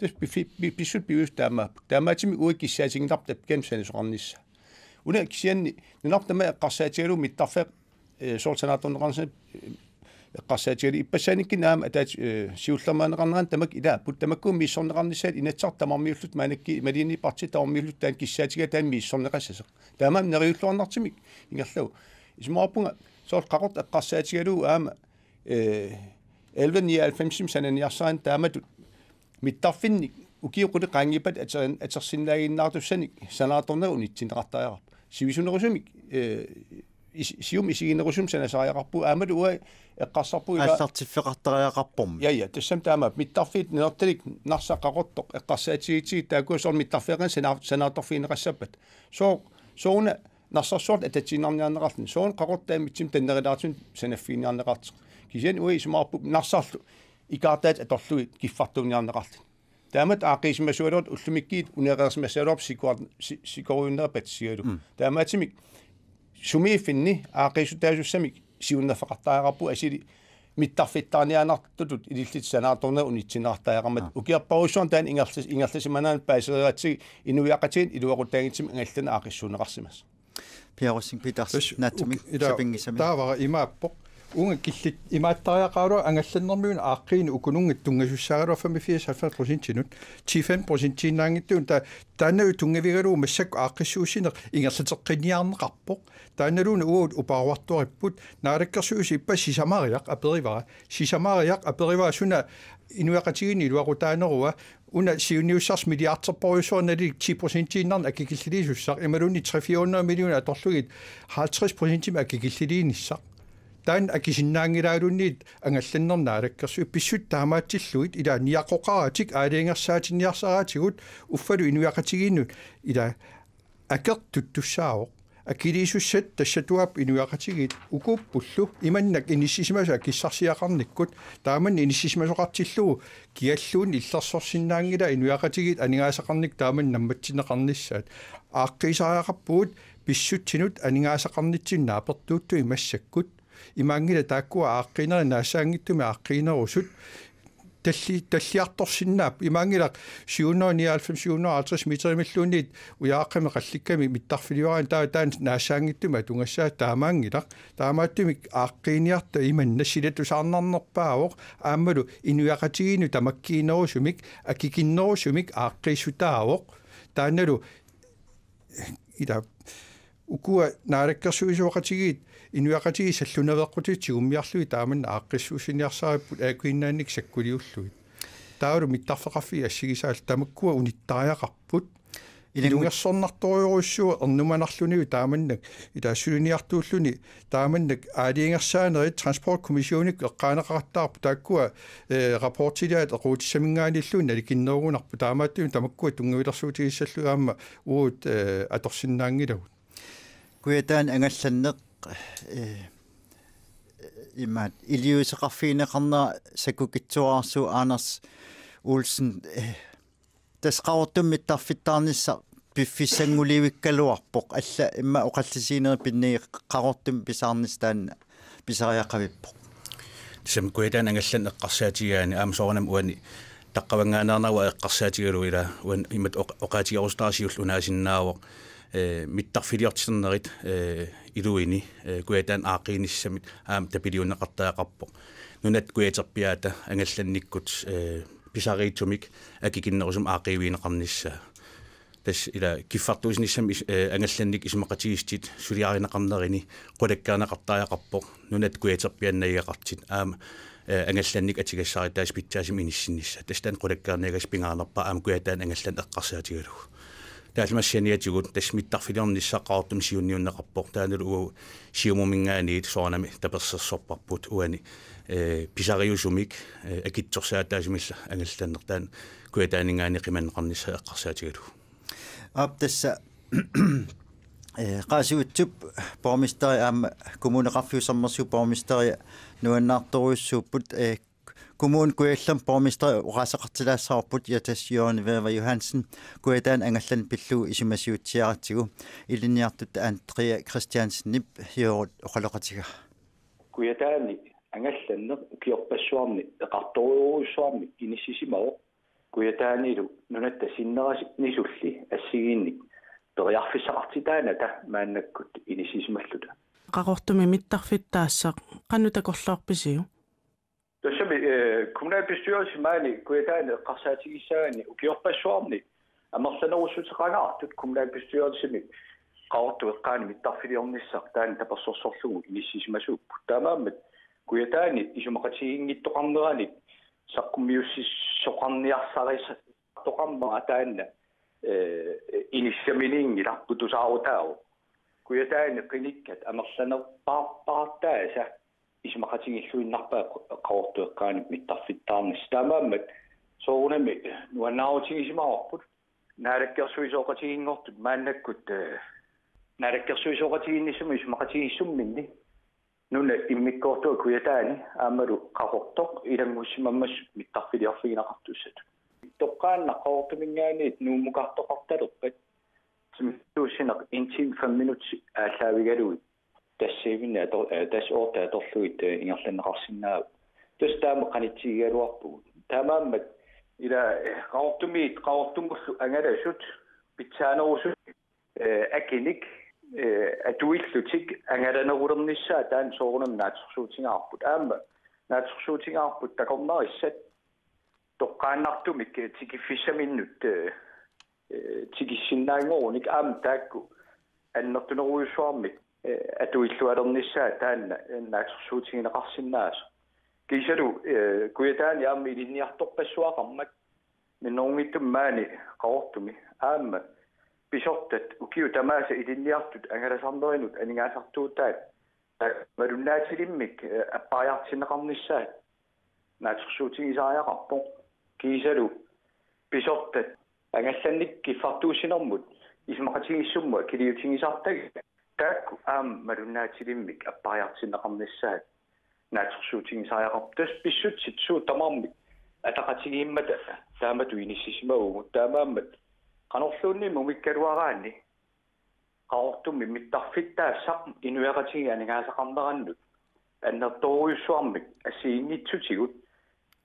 Tassa piffi-, pi-, pissutsit piviusut taamaappoq. Taamaattumik uagut kissaatinngilarput tappikani sanasoqarnissaa. Una kisianni nunarput tamaat eqqarsaatigalugu mittarfeq, eh, soorlu sanaartorneqarnissaa, eh, eqqarsaatigalugu ippassaanikkut aamma ataat, eh, siullermeerneqarneranni tamakku ilaapput. Tamakkuupput misissorneqarnissaat, Inatsisartut tamarmiullutik maannakkut imaluunniit partiit tamarmiullutik taanna kissaatigaat taanna misissorneqassasoq. Taamaammat neriulluarnartumik ingerlavoq. Isumaqarpunga soorlu Qaqortoq eqqarsaatigalugu aamma, eh, elleve nioghalvfemsimi sananiarsaraanni taamatut mittarfinnik ukiut qulit qaangiuppata ater-, atorsinnaaginnartussanik sanaartorneq unitsinneqartariaqarpoq. Sivisunerusumik, eh, is-, siumut isiginerusumik sanasariaqarpugut, aammalu uagut eqqarsarpugut ila-, aallartiffeqartariaqarpormi. Ja, ja, tassami taamaappoq. Mittarfiit Nanortalik, Narsaq, Qaqortoq eqqarsaatigigatsigu taakkua soorlu mittarfeeqqanik sana-, sanaartorfigineqassappat. Soo-, sooruna Narsarsuartut atatsiinnarniarneqarluni, sooruna Qaqortoq taamaatsinnut tannerulaartumik sanaffiginiarneqartoq. Kisianni uagut isumaqarpugut Narsarlu ikaartaat atorlugit kiffartuunniarneqarluni. Taamatut aaqqiissimasugaluartoq ullumikkut uneereersimassagaluarpoq sikuar-, si-, sikorujunnera patsisigalugu. Mm. Taamaattumik sumiiffinni aaqqiissutaasussamik siunnerfeqartariaqarpugut, asuli mittarfittaarniaannartutut ilillutit sanaartorneq unitsinneqartariaqarmat. Aa. Ukiorparujussuarni taanna ingerlas-, ingerlasimanani paasereeratsigu inuiaqatigiit iluaqutaanngitsumik angallanneq aaqqissuunneqarsimasoq. Pia Rosing Petersen, tassa Naatsumik uk-, ila, sapinngisamik. Taava imaappoq. Uunga killit imaattariaqaraluarput angallannermiunut aaqqiinut ukununnga tunngasussaagaluarput femogfirs halvfems procentinut. Ti fem procentiinnaanngitsuuvoq ta-, taanna tunngavigalugu massakkut aaqqissuussineq ingerlateqqinniarneqarpoq. Taannaluunniit uagut uparuartoripput, Naalakkersuisut ippassaq sisamariaq aperivara. Sisamariaq aperivara suna inuiaqatigiinni iluaqutaanerua, una siunniussarsi milliarderporujussuarnalik ti procentiinnarnik akikilliliisussaq, imaluunniit tre fire hundrede millioner atorlugit halvtreds procentimik akikilliliinissaq. Taanna akisinnaanngilaaluunniit angallannermi Naalakkersuisut pissutsit taamaatsillugit, ila niaqoqaratik aalajangersaatinniarsaraatigut uffalu inuiaqatigiinnut ila akertuttussaavoq. Akiliisussat tassatuaappoq inuiaqatigiit ukuuppullu, imannak inissisimasut akissarsiaqarnikkut, taamannak inissisimasoqartillugu kialluunniit illersorsinnaanngilaa inuiaqatigiit aningaasaqarnikkut taamannak nammatsinneqarnissaat. Aaqqiisariaqarpugut pissutsinut aningaasaqarnitsinnut naapertuuttumik massakkut. Imaanngilaq taakkua aaqqiinerit naassaanngitsumik aaqqiinerusut talli-, talliartorsinnaapput. Imaanngilaq syv hundrede nioghalvfems, syv hundrede halvtreds meterimilluunniit ujaaqqami qallikkami mittarfiliaraanni, taava taanna naassaanngitsumik atugassaat, taamaanngilaq. Taamaattumik aaqqiiniarta imannak silatusaarnarnerpaavoq, aammalu inuiaqatigiinnut tamakkiinerusumik, akikinnerusumik aaqqiissutaavoq. Taannalu ila ukua naalakkersuisooqatigiit inuiaqatigiit sallunaveeqqutit tigummiarlugit taamannak aaqqissuussiniarsaripput, ajukiinnaannik sakkuliullugit. Taavalu mittarfeqarfiit assigisaallu tamakkua unittariaqarput. Ilanngu- Ilungersornartorujussuuvoq ernumanarlunilu taamannak, ilaa suliniartuulluni taamannak aalajangersaanerit Transportkommissionip eqqaaneqaqattaarput taakkua, eh, rapportiliat equutissaminngaanniilluunniit nalikinnerugunarput, taamaattumik tamakkua tunngavilersuutigissallugu aamma uagut, eh, atorsinnaanngilagut. Kujataani angallanneq, eh, imaat iliuuseqarfigineqarnera sakkukitsuararsuuvoq Anders Olsen, eh, tassa Qaqortumi mittarfittaarnissaq piffissanngulivikkaluarpoq, alla immaqa oqallisiginerit pinnagit Qaqortumi pisaarnissaq taanna pisariaqavippoq. Tassami Kujataani angallanneq eqqarsaatigigaanni aamma soorunami uani taqqavanngaanneernaruara eqqarsaatigalugu, ilaa uani imatut oq-, oqaatigerusutara siulleq unaasinnaavoq, eh, mittarfiliortiternerit, eh, iluini, eh, Kujataani aaqqiinissamik aamma tapiliunneqartariaqarpoq. Nunat kujaterpiaata angallannikkut, eh, pisariitsumik akikinnerusumik aaqqiivigineqarnissaa. Tassa ilaa kiffartuussinissamik is-, eh, angallannikkut isumaqatigiissutit suliarineqarnerini qulakkeerneqartariaqarpoq, nunat kujaterpiaat najugaqartut aamma, eh, angallannikkut atugassarititaasut pitsaasumik inissinnissaat. Tassa taanna qulakkeerniagassaq pingaarnerpaaq aamma Kujataani angallanneq eqqarsaatigalugu. Taallimassani saniatigut tassa mittarfiliornissaq Qaqortumi siunniunneqarpoq, taannalu uagut Siumuminngaanniit soorunami tapersersorparput uani, eh, pisariusumik, eh, akitsorsaataasumillu angallanneq taanna Kujataaninngaanniit qimanneqarnissaa eqqarsaatigalugu. Aap, tassa, eh, Qaasuitsup borgmesteri aamma Kommuneqarfiup Sermersuup borgmesteria nuannaartorujussuupput, eh, Kommune Kujallermi borgmesteri oqaaseqartilaassavarput, ja tassa Jørgen Wæver Johansen Kujataani angallanneq pillugu isumasiutsiaratsigu, ilinniartutta Andrea Christiansenip Jørgenip oqaloqatigaa. Kujataani angallanneq ukiorpassuarni eqartorujussuarmik inissisimavoq. Kujataanilu nunatta sinnera-, nisulli assigiinnik periarfissaqartitaanata maannakkut inissisimalluta. Qaqortumi mittarfittaassaq qanoq takorloorpisiuk? Tassami, eh, kommunalbestyrelsi maani Kujataani eqqarsaatigissagaanni ukiorpassuarni amerlanerussuteqangaartut kommunalbestyrelsimi Qaqortup eqqaani mittarfiliornissaq taanna tapersersorlugu inissisimasuupput. Taamaammat Kujataani isumaqatigiinngittoqarneranik saqqummiussisoqarniarsarisartoqarmat taanna, eh, inissaminiinngilarput, tusaarutaavoq. Kujataani qinikkat amerlanerpaarpaartaasa isumaqatigiilluinnarpaat Qaqortup eqqaani mittarfittaarnissaq. Taamaammat soorunami nuannaarutigisimavarput, naalakkersuisooqatigiinngortut maannakkut, eh, naalakkersuisooqatigiinnissamut isumaqatigiissumminni nuna immikkoortua Kujataani aammalu Qaqortoq ilanngussimammassuk mittarfiliorfigineqartussatut. Toqqaannaq Qaqortuminngaanniit Nuummukartoqartalerpat, timituussineq en time fem minutsit aallaavigalugit tassaavinni ator-, eh, tassa otte atorlugit, eh, ingerlanneqarsinnaavoq. Tassa taama qanitsigigaluarpugut. Taamaammat ila, eh, Qaqortumiit Qaqortumullu angalasut pitsaanerusut, eh, akinik, eh, atuillutik angalanerulernissaat taanna soorunami naatsorsuutigaarput. Aamma naatsorsuutigaarput takornarissat toqqaannartumik, eh, tikiffissaminnut, eh, eh, tikissinnaanngorunik aamma taakku annertunerujussuarmik, eh, atuillualernissaat taanna, eh, naatsorsuutigineqarsinnaasoq. Kiisalu, eh, Kujataani aamma ilinniartorpassuaqarmat minnerunngitsumik maani Qaqortumi aamma pisortat ukiut tamaasa ilinniartut angalasarnerinut aningaasartuutaat malunnaatilimmik, eh, appariartinneqarnissaat naatsorsuutigisariaqarpoq. Kiisalu pisortat angallannikkut kiffartuussinermut isumaqatigiissummut akiliutigisartagaat taakku aamma malunnaatilimmik appariartinneqarnissaat naatsorsuutigisariaqarpoq. Tassa pissutsit suut tamarmik ataqatigiimmata taamatut inissisimavugut, taamaammat qanorluunniimmi umikkaluaraanni Qaqortumi mittarfittaassaq inuiaqatigiit aningaasaqarnerannut annertoorujussuarmik assigiinngitsutigut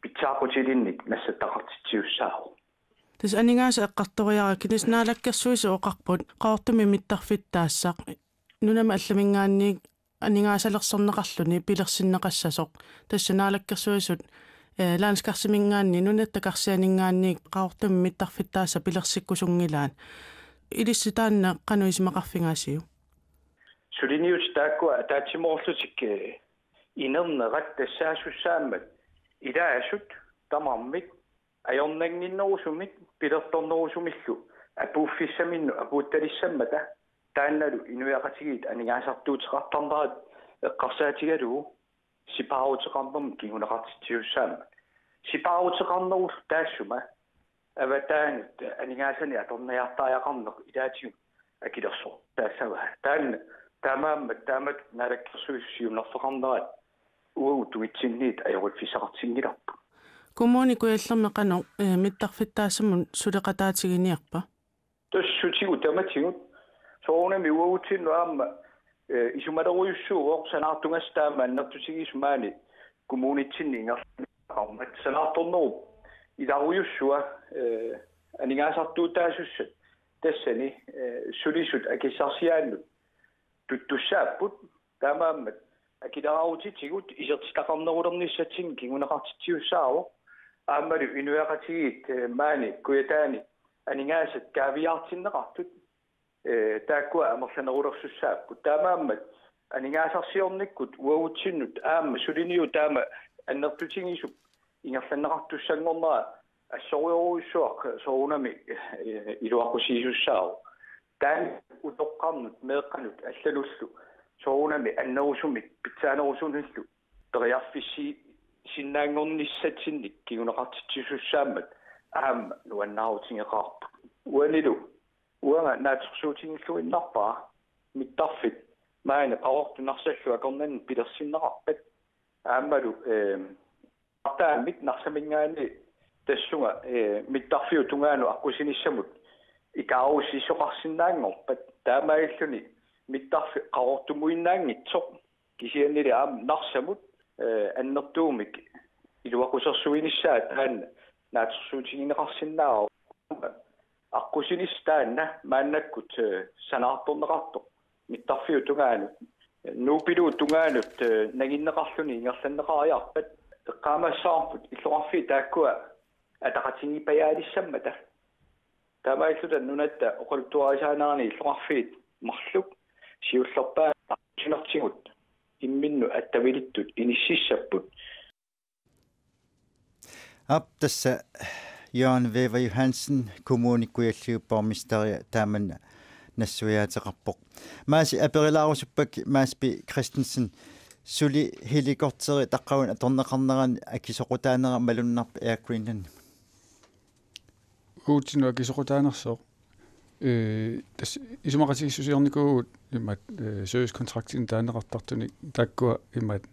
pitsaaqutilinnik nassattaqartitsisussaavoq. Tassa aningaasat eqqartoriarakku, tassa Naalakkersuisut oqarput Qaqortumi mittarfittaassaq nunami allaminngaanniit aningaasalersorneqarluni pilersinneqassasoq. Tassa Naalakkersuisut, eh, Landskarsimingaanniit nunatta karsianinngaanniit Qaqortumi mittarfittaassaq pilersikkusunngilaat. Ilissi taanna qanoq isumaqarfigaasiuk? Suliniutit taakkua ataatsimoorlutik, eh, inernerat tassaasussaammat ilaasut tamarmik ajornannginnerusumik pilertornerusumillu apuuffissaminnut apuuttalissammata, taannalu inuiaqatigiit aningaasartuuteqartarnerat eqqarsaatigalugu sipaaruteqarnermut kinguneqartitsisussaammat. Sipaaruteqarnerullu taassuma avataanut aningaasanik atorniartariaqarneq ilaatigut akilersortaassavaa. Taanna taamaammat taamatut naalakkersuisut siunnerfeqarnerat uagut tungitsinniit ajoriffissaqartinngilarput. Kommune Kujallermi qanoq, eh, mittarfittaassamut suleqataatiginiarpa? Tassa sutigut tamatigut. Soorunami uagutsinnut aamma, eh, isumalerujussuuvoq, sanaartugassaq taama annertutigisut maani kommunitsinni ingerlanneqarmat. Sanaartornerup ilarujussua, eh, aningaasartuutaasussat tassani, eh, sulisut akissarsiaannut tuttussaapput. Taamaammat akileraarutitigut isertitaqarnerulernissatsinnik kinguneqartitsisussaavoq. Aammalu inuiaqatigiit, eh, maani Kujataani aningaasat kaaviiaartinneqartut, eh, taakkua amerlanerulersussaapput. Taamaammat aningaasarsiornikkut uagutsinnut aamma suliniut taama annertutigisup ingerlanneqartussanngornera assorujorujussuaq soorunami, eh, iluaqusiisussaavoq. Taanna utoqqarnut meeqqanut allanullu soorunami annerusumik pitsaanerusunillu periarfissisinnaanngornissatsinnik kinguneqartitsisussaammat aamma nuannaarutigeqaarput. Uanilu uanga naatsorsuutigilluinnarpara mittarfik maani Qaqortoq Narsap akornanni pilersinneqarpat aammalu, eh, Artaamik Narsaminngaanniit tassunga, eh, mittarfiup tungaanut aqqusinissamut ikaarusisoqarsinnaanngorpat, taamaalilluni mittarfik Qaqortumuinnaanngitsoq, kisiannili aamma Narsamut, eh, annertuumik iluaqusersuinissaa taanna naatsorsuutigineqarsinnaavoq. Aqqusinissaq taanna maannakkut, eh, sanaartorneqartoq mittarfiup tungaanut, Nuupiluup tungaanut, eh, nanginneqarluni ingerlanneqariarpat, eqqaamassavarput illoqarfiit taakkua ataqatigiippajaalissammata. Taamaalilluta nunatta oqaluttuarisaanerani illoqarfiit marluk siullerpaamik aqqusinertigut imminnut attavilittut inississapput. Aap, tassa Jørgen Wæver Johansen, Kommune Kujalliup borgmesteri, taama nassuiaateqarpoq. Maasi aperilaarusuppakka, Maasi P. Christensen, suli helikopteri taqqavani atorneqarnerani akisoqutaanera malunnarpa Air Greenland? Uagutsinnut akisoqutaanersoq. Eh, tassa isumaqatigiissusiornikuuvugut imaat, eh, servicekontraktinik taaneqartartunik taakkua imaat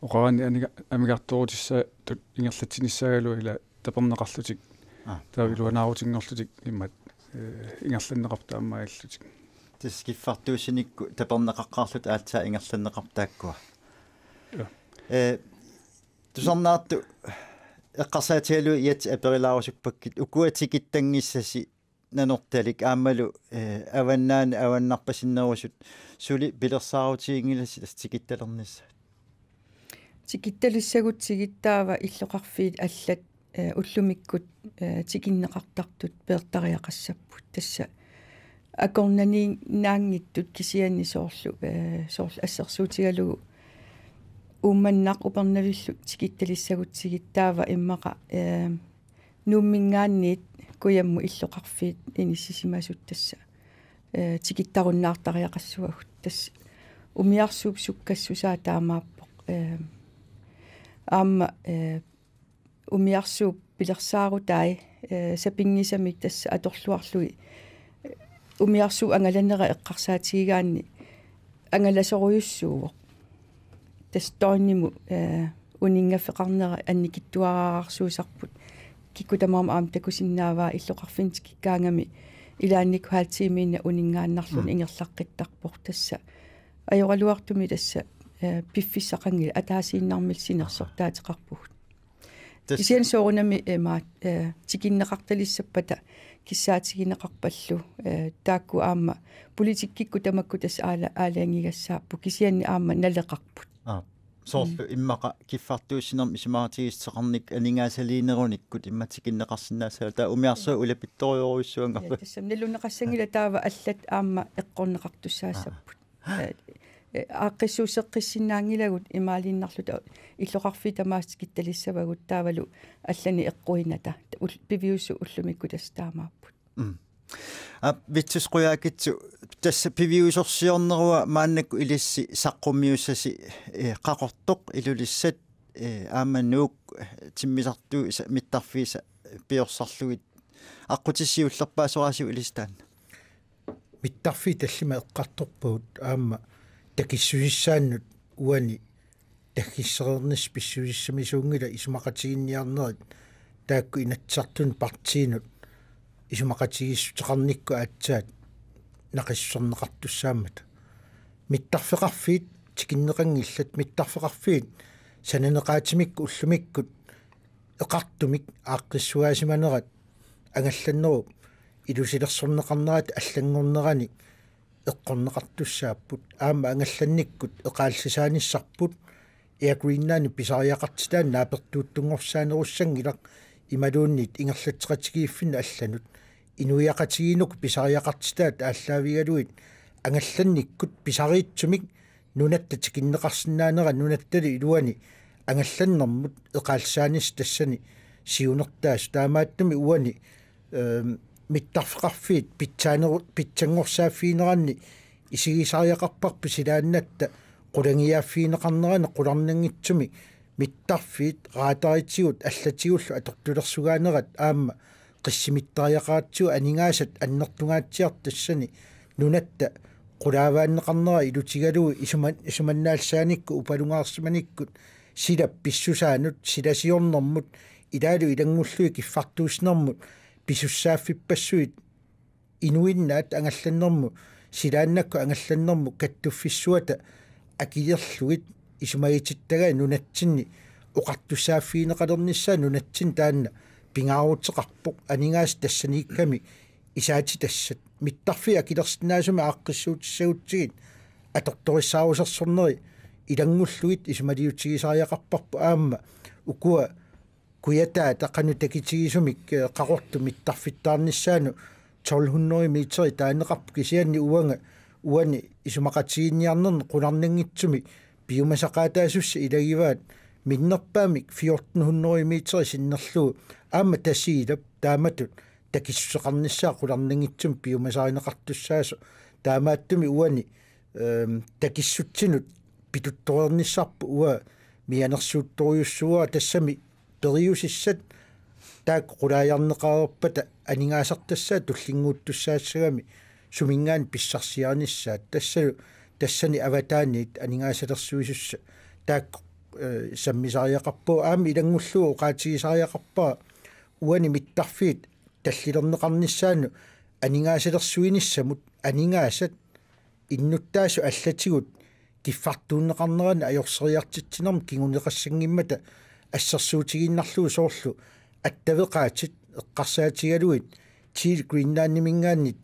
oqaraanni aniga-, amigartoorutissaatut ingerlatsinissaagaluaq ila taperneqarlutik. Aa. Taava iluanaarutinngorlutik imaat, eh, ingerlanneqarput taamaalillutik. Tassa kiffartuussinikku taperneqaqqaarlutik aatsaat ingerlanneqarput taakkua. Ja. Eh, tusarnaartut eqqarsaatigalugu iatsit aperilaarusuppakka ukua tikittanngissasi Nanortalik aammalu, eh, avannaani avannarpasinnerusut suli pilersaarutiginngilassi tassa tikittalernissat? Tikittalissagutsigit taava illoqarfiit allat, eh, ullumikkut, eh, tikinneqartartut peertariaqassapput. Tassa akornanniinnaanngitsut kisianni soorlu, eh, soorlu assersuutigalugu Uummannaq Upernavillu tikittalissagutsigit taava immaqa, eh, Nuumminngaanniit kujammut illoqarfiit inissisimasut tassa, eh, tikittarunnaartariaqassuagut. Tassa umiarsuup sukkassusaa taamaappoq. Eh, aamma, eh, umiarsuup pilersaarutai, eh, sapinngisamik tassa atorluarlugit, eh, umiarsuup angalanera eqqarsaatigigaanni angalasorujussuuvoq. Tassa døgnimut, eh, uninngaffeqarnera annikitsuararsuusarput. Kikkut tamarmik aamma takusinnaavaa illoqarfinni tikikkaangami ilaannikkut halv time-iinnaq uninngaannarluni Mm. ingerlaqqittarpoq tassa. Ajoraluartumik tassa, eh, piffissaqanngilaq ataasiinnarmillu sinersortaateqarpugut. Tassa kisianni soorunami, eh, maat, eh, tikinneqartalissappata kissaatigineqarpallu, eh, taakku aamma politikkikkut tamakku tassa aala-, aalajangigassaapput kisianni aamma naleqarput. Aa. Soorlu Mm. immaqa kiffartuussinermi isumaqatigiissuteqarnikkut aningaasaliinerunikkut immaqa tikinneqarsinnaassagaluarput taava umiarsuaq ulapittorujorujussuanngorpat. Ja, tassami nalunaqassanngilaq taava allat aamma eqqorneqartussaassapput. Aa. Eh, Aaqqissuusseqqissinnaanngilagut imaaliinnarluta illoqarfiit tamaasa tikittalissavagut taavalu allani eqquinnata. Piviusut ullumikkut tassa taamaapput. Vittus Qujaukitsoq, tassa piviusorsiornerua maannakkut ilissi saqqummiussasi Qaqortoq, Ilulissat aamma Nuuk timmisartuisa mittarfiisa piorsarlugit, aqqutissat siullerpaasoraasiuk ilissi taanna? Mittarfiit tallimat eqqartorpagut aamma takissusissaannut uani taggissereernissaq pissusissamisuunngilaq, isumaqatiginninniarnerit taakku Inatsisartunut partiinut isumaqatigiissuteqarnikkut aatsaat naqissuserneqartussaammata. Mittarfeqarfiit tikinneqanngillat, mittarfeqarfiit sananeqaatimik ullumikkut eqartumik aaqqissugaasimanerat angallannerup ilusilersorneqarnerata allanngornerani eqqorneqartussaapput. Aamma angallannikkut eqaallisaanissarput Air Greenlandip pisariaqartitaa naapertuuttunngorsaanerussanngilaq imaluunniit ingerlatseqatigiiffinnut allanut. Inuiaqatigiinni pisariaqartitaat aallaavigalugit angallannikkut pisariitsumik nunatta tikinneqarsinnaanera nunattalu iluani angallannermut eqaallisaanissaq tassani siunertaasoq. Taamaattumik uani mittarfeqarfiit pitsaaneru-, pitsanngorsaaffigineranni isigisariaqarparput silaannatta qulanngiaaffigineqarnerani qularnanngitsumik mittarfiit raataritigut allatigullu atortulersugaanerat aamma qissimittariaqaratsigu aningaasat annertungaatsiartut tassani nunatta qulaavaanneqarnera ilutigalugu isuman-, isumannaallisaanikku upalungaarsimanikkut silap pissusaanut silasiornermut ilaalu ilanngullugit kiffartuussinermut pisussaaffippassuit inuinnaat angallannermut silaannakkut angallannermut kattuffissuata akilerlugit isumagitittagai nunatsinni oqartussaaffigineqalernissaa nunatsinni taanna pingaaruteqarpoq aningaasat tassaniikkamik isaatitassat mittarfiit akilersinnaasumik aaqqissuutissagutsigit atortorissaarusersorneri ilanngullugit isumaliutigisariaqarparput aamma ukua kujataata qanoq takitigisumik Qaqortup mittarfittaarnissaanut tolv hundrede meter taaneqarpoq kisianni uanga uani isumaqatigiinniarnerni qularnanngitsumik piumasaqaataasussat ilagivaat minnerpaamik fjorten hundrede meter sinnerlugu aamma Tasiilap taamatut takissuseqarnissaa qularnanngitsumik piumasarineqartussaasoq. Taamaattumik uani takissutsinut pituttoreernissarput uanga mianersuuttorujussuuara tassami periusissat taakku qulaajarneqareerpata aningaasartassaat tullinnguuttussaassagami suminngaanniit pissarsiarinissaat tassalu tassani avataaniit aningaasalersuisussat taakku sammisariaqarpagut aamma ilanngullugu oqaatigisariaqarpara uani mittarfiit tallilerneqarnissaannut aningaasalersuinissamut aningaasat innuttaasut allatigut kiffartuunneqarneranni ajorseriartitsinermut kinguneqassanngimmata assersuutigiinnarlugu soorlu attaveqaatit eqqarsaatigalugit Teal Greenlandiminngaanniit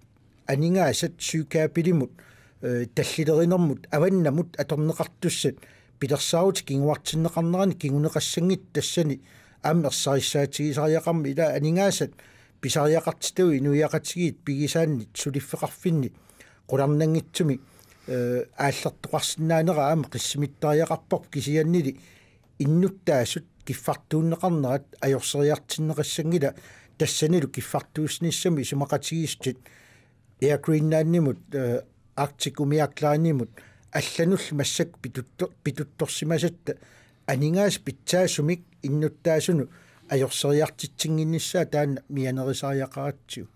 aningaasat søkabelimut tallilerinermut avannamut atorneqartussat pilersaarutit kinguartinneqarneranni kinguneqassanngitsut tassani aamma ersarissaatigisariaqarmat ilaa aningaasat pisariaqartitagut inuiaqatigiit pigisaannit suliffeqarfinni qularnanngitsumik aallertoqarsinnaanera aamma qissimittariaqarparput kisiannili innuttaasut kiffartuunneqarnerat ajorseriartinneqassanngilaq tassanilu kiffartuussinissamut isumaqatigiissutit Air Greenlandimut Arctic umiaklaanimut allanullu massakkut pitutto- pituttorsimasatta aningaasat pitsaasumik innuttaasunut ajorseriartitsinnginnissaa taanna mianerisariaqaratsigu.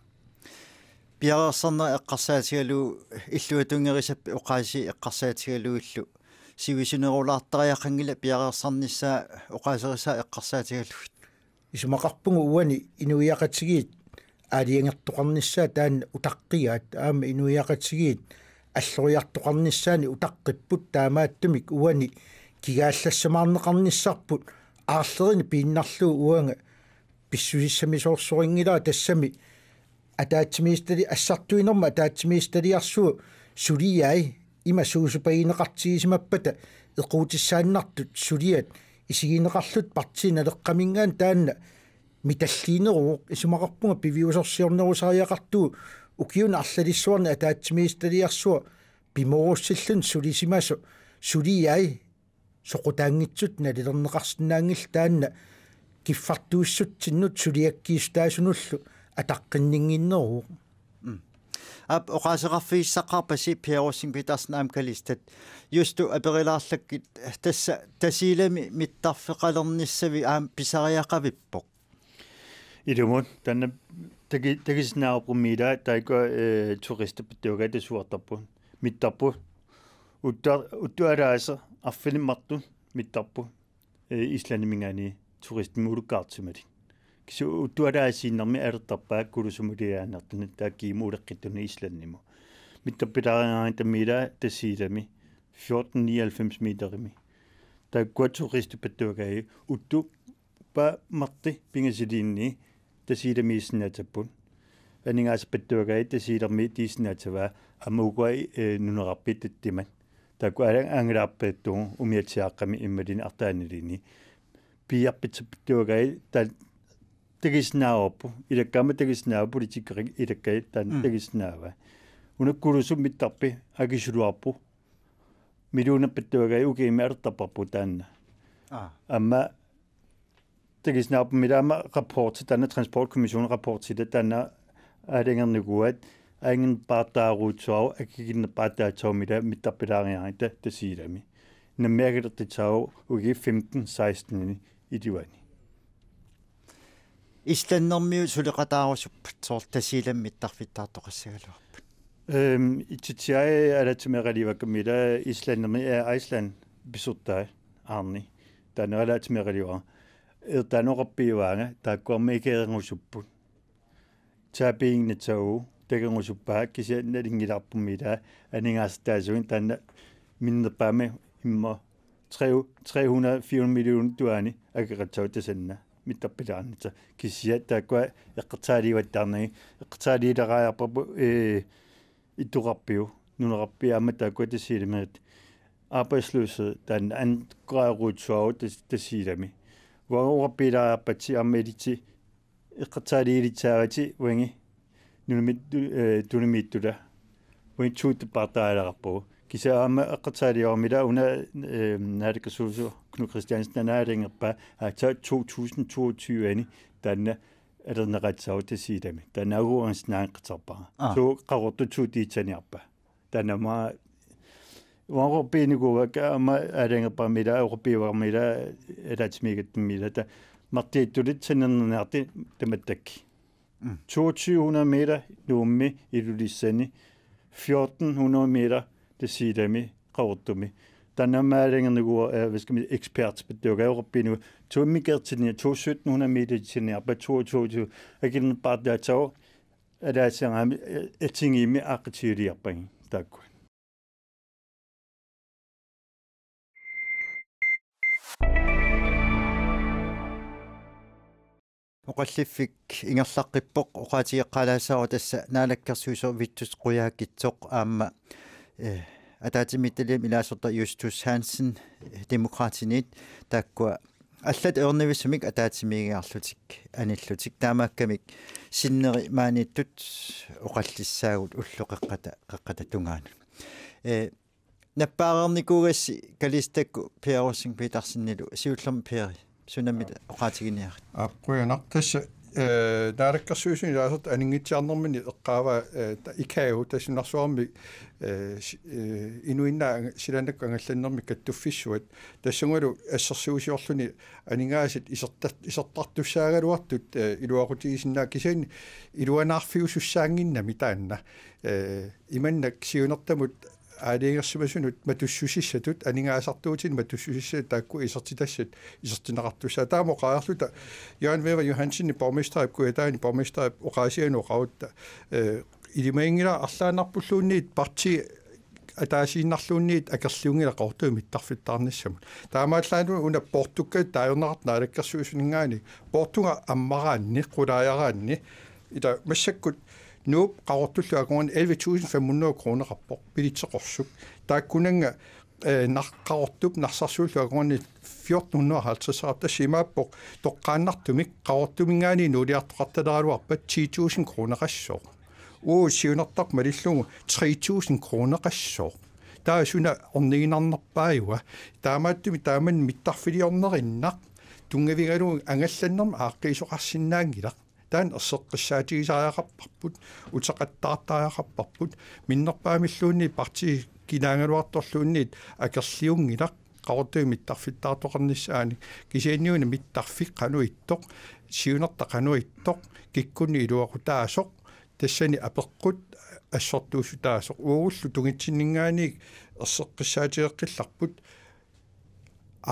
Piareersarneq eqqarsaatigalugu illuatungerisap oqaasii eqqarsaatigalugillu sivisunerulaartariaqanngilaq piareersarnissaa oqaaserisai eqqarsaatigalugit. Isumaqarpunga uani inuiaqatigiit aalajangertoqarnissaa taanna utaqqigaat aamma inuiaqatigiit alloriartoqarnissaani utaqqipput taamaattumik uani kigaallassamaarneqarnissarput aarlerini piinnarlugu uanga pissusissamisoorsorinngilaa tassami ataatsimiititali assartuinermut ataatsimiititaliarsuup suliai ima suusupagineqartigisimappata equutissaannartut suliat isigineqarlutik Partii Naleqqaminngaanniit taanna mitalliineruvoq isumaqarpunga piviusorsiornerusariaqartugut ukiuni arlalissuarni ataatsimiititaliarsuaq pimoorussilluni sulisimasoq suliai soqutaanngitsut nalilerneqarsinnaanngillat taanna kiffartuissutsinnut suliakkiissutaasunullu ataqqinninnginneruvoq. Aap, oqaaseqarfigissaqqaarpasi Pia Rosing Petersen aamma Kalistat. Justu aperilaarlakkit tassa Tasiilami mittarfeqalernissavik aamma pisariaqavippoq. Ilumut taanna taki-, takusinnaavarput, ila taakku, eh, turistit pittuakai tasuartarput. Mittarput. Uttua-, uttualaasa arfineq-marluk mittarput. Eh, Islandiminngaanniit turistimut ulukkaartumalik. Kisianni uttualaasiinnarmi alertarpaat Kulusumiliaannartuni taakkiimut uleqqittunut Islandimut. Mittarpilaariaraanni tammila Tasiilami fjorten nioghalvfems meterimi. Taakkua turistit pittuakai uttu pa marti pingasiliinni Tasiilamiissinnaasapput. Aningaasat pittuakai Tasiilamiissinnaasapput aamma ukua, eh, nunaqarfiit tattimat. Taakku alang angalaarpattuun umiatsiaaqqami imaluunniit artaaniliini. Piiarpitsat pittuakai ta-, takusinnaavarput. Ilakkaammat takusinnaavaa, politikkerit ilakkaat taanna Mm. takusinnaavaa. Una Kulusummi mittarfik akisuluarpoq. Millioner pittuakai ukiumi alertarparput taanna. Aa. Aamma takusinnaavarput ila aamma rapporti taanna Transportkommissionip rapporti taanna aalajangernikuuaat angerpaartaaruutsuaruk akikinnerpaartaatsuarmik ila mittarpilaariaraanni ta-, Tasiilami. Nammineq akilertussaavoq ukiut femten seksten-ini iluani. Islandermiut suleqataarusuppat soorlu Tasiilami mittarfittaartoqassagaluarpat. Ehm, Itutiai alaatsimiikkaluarpakka ila Islandermi Air Iceland pisortai aarni. Taanna alaatsimiikkaluarpara. Ertaanoqarpiuaanga taakkuami ikeerusupput. Tappingi nitsagu takugusuppaa kisianni nalunngilarput ila aningaasartaasut taanna minnerpaamik immaqa tre-, tre hundrede fire hundrede millioner tuaani akeqatsaagut tasanna mittarpilaarnissaq kisianni taakkua eqqarsaatigivallaarnagit eqqarsaatigilaariarparput, eh, ittoqarfiup nunaqarfiup aamma taakkua Tasiilamiit arbejdsløshed taanna angerpaarutsuaruk Tas-, Tasiilami. Uanga oqarpilaariarpatsi aamma ilitsi eqqarsaatigilissavarsi uangi nunami-, eh, tunamiittula uangi tuuttupaartaalaarpugut. Kisianni aamma eqqarsaatigivarput ila una, eh, naalakkersuisoq Knud Kristiansen aalajangernikuuaa aatsaat to tusind toogtyve-ani taanna alerneqassaagut Tasiilami. Taanna uagut ansinnaanqatsarpara. Aa. Suu Qaqortup tuutiitsaniarpa. Taanna aamma uanga oqarfiginikuuakka aamma aalajangernikuuara ila oqarfigivarput ila alaatsimiikkatta ila ta martiittulit sannerniarti tamattakki. Mm. Toogtyve hundrede meter Nuummi Ilulissani, fjorten hundrede meter Tasiilami Qaqortumi. Taanna aamma aalajangernikuuara, eh, hvad skal man, ekspertpittuakai oqarfiginikuuakka to meter til to sytten hundrede meter til aamma to to to akinnerpaartaatsagu alaasiaraami, eh, atingiimmi aaqqissuuliarpagit taakku. Oqalliffik ingerlaqqippoq, oqaatigeqqaalaassavarput tassa naalakkersuisoq Vittus Qujaukitsoq aamma, eh, ataatsimiititaliami ilaasortaq Justus Hansen, eh, Demokraatiniit, taakkua allat ørnivissumik ataatsimiigiarlutik anillutik, taamaakkamik sinneri maaniittut oqallissaagut ullut qeqqata, qeqqata tungaanut. Eh, nappaareernikuugassi Kalistakkut Pia Rosing Petersenilu siullermik Pia, sunami oqaatiginiarit? Aap, qujanaq. Tassa, eh, naalakkersuisuni ilaasortat aningitsiarnerminni eqqaavaa, eh, ta-, ikau tassunarsuarmi, eh, si-, eh, inuinnaat anga-, silaannakkut angallannermik kattuffissuat. Tassungalu assersuusiorluni aningaasat isertar-, isertartussaagaluartut, eh, iluaqutigisinnaasut kisianni iluanaarfiusussaannginnami taanna. Eh, imannak siunertamut aalajangersimasunut matussusissatut, aningaasartuutinik matussusissatut taakku isertitassat isertinneqartussaasut. Taama oqareerluta Jørgen Wæver Johansenip borgmesterip, Kujataani borgmesterip oqaasianut oqarutta, eh, ilimaginngilara arlaannarpulluunniit partii ataasiinnarluunniit akerliunngilaq Qaqortumi mittarfittaarnissamut. Taamaallaat una poortukkat taajorneqartut naalakkersuisuninngaanniit, poortunga ammaraanni, qulaajaraanni, ila massakkut Nuup Qaqortullu akornanni elleve tusind fem hundrede kroneqarpoq billetseqarsuk. Taakkunannga, eh, Nar-, Qaqortup Narsarsuullu akornanni fjorten hundrede halvtredsarput, tassa imaappoq toqqaannartumik Qaqortuminngaanniit nuuliartoqartaleraluarpat ti tusind kroneqassooq. Uu siunertaq malillugu tre tusind kroneqassooq. Taava suna orniginarnerpaajua. Taamaattumik taamani mittarfiliornerinnaq tunngavigalugu angallannermik aaqqiisoqarsinnaanngilaq. Taanna erseqqissaatigisariaqarparput, uteqattaartariaqarparput, minnerpaamilluunniit partiit kinaagaluartorluunniit akerliunngilaq, Qaqortumi mittarfittaartoqarnissaanik, kisianniuna mittarfik qanoq ittoq, siunertaq qanoq ittoq, kikkunnit iluaqutaasoq, tassani apeqqut assortuussutaasoq, uagullu tungitsinninngaanniit erseqqissaatigeqqillarput,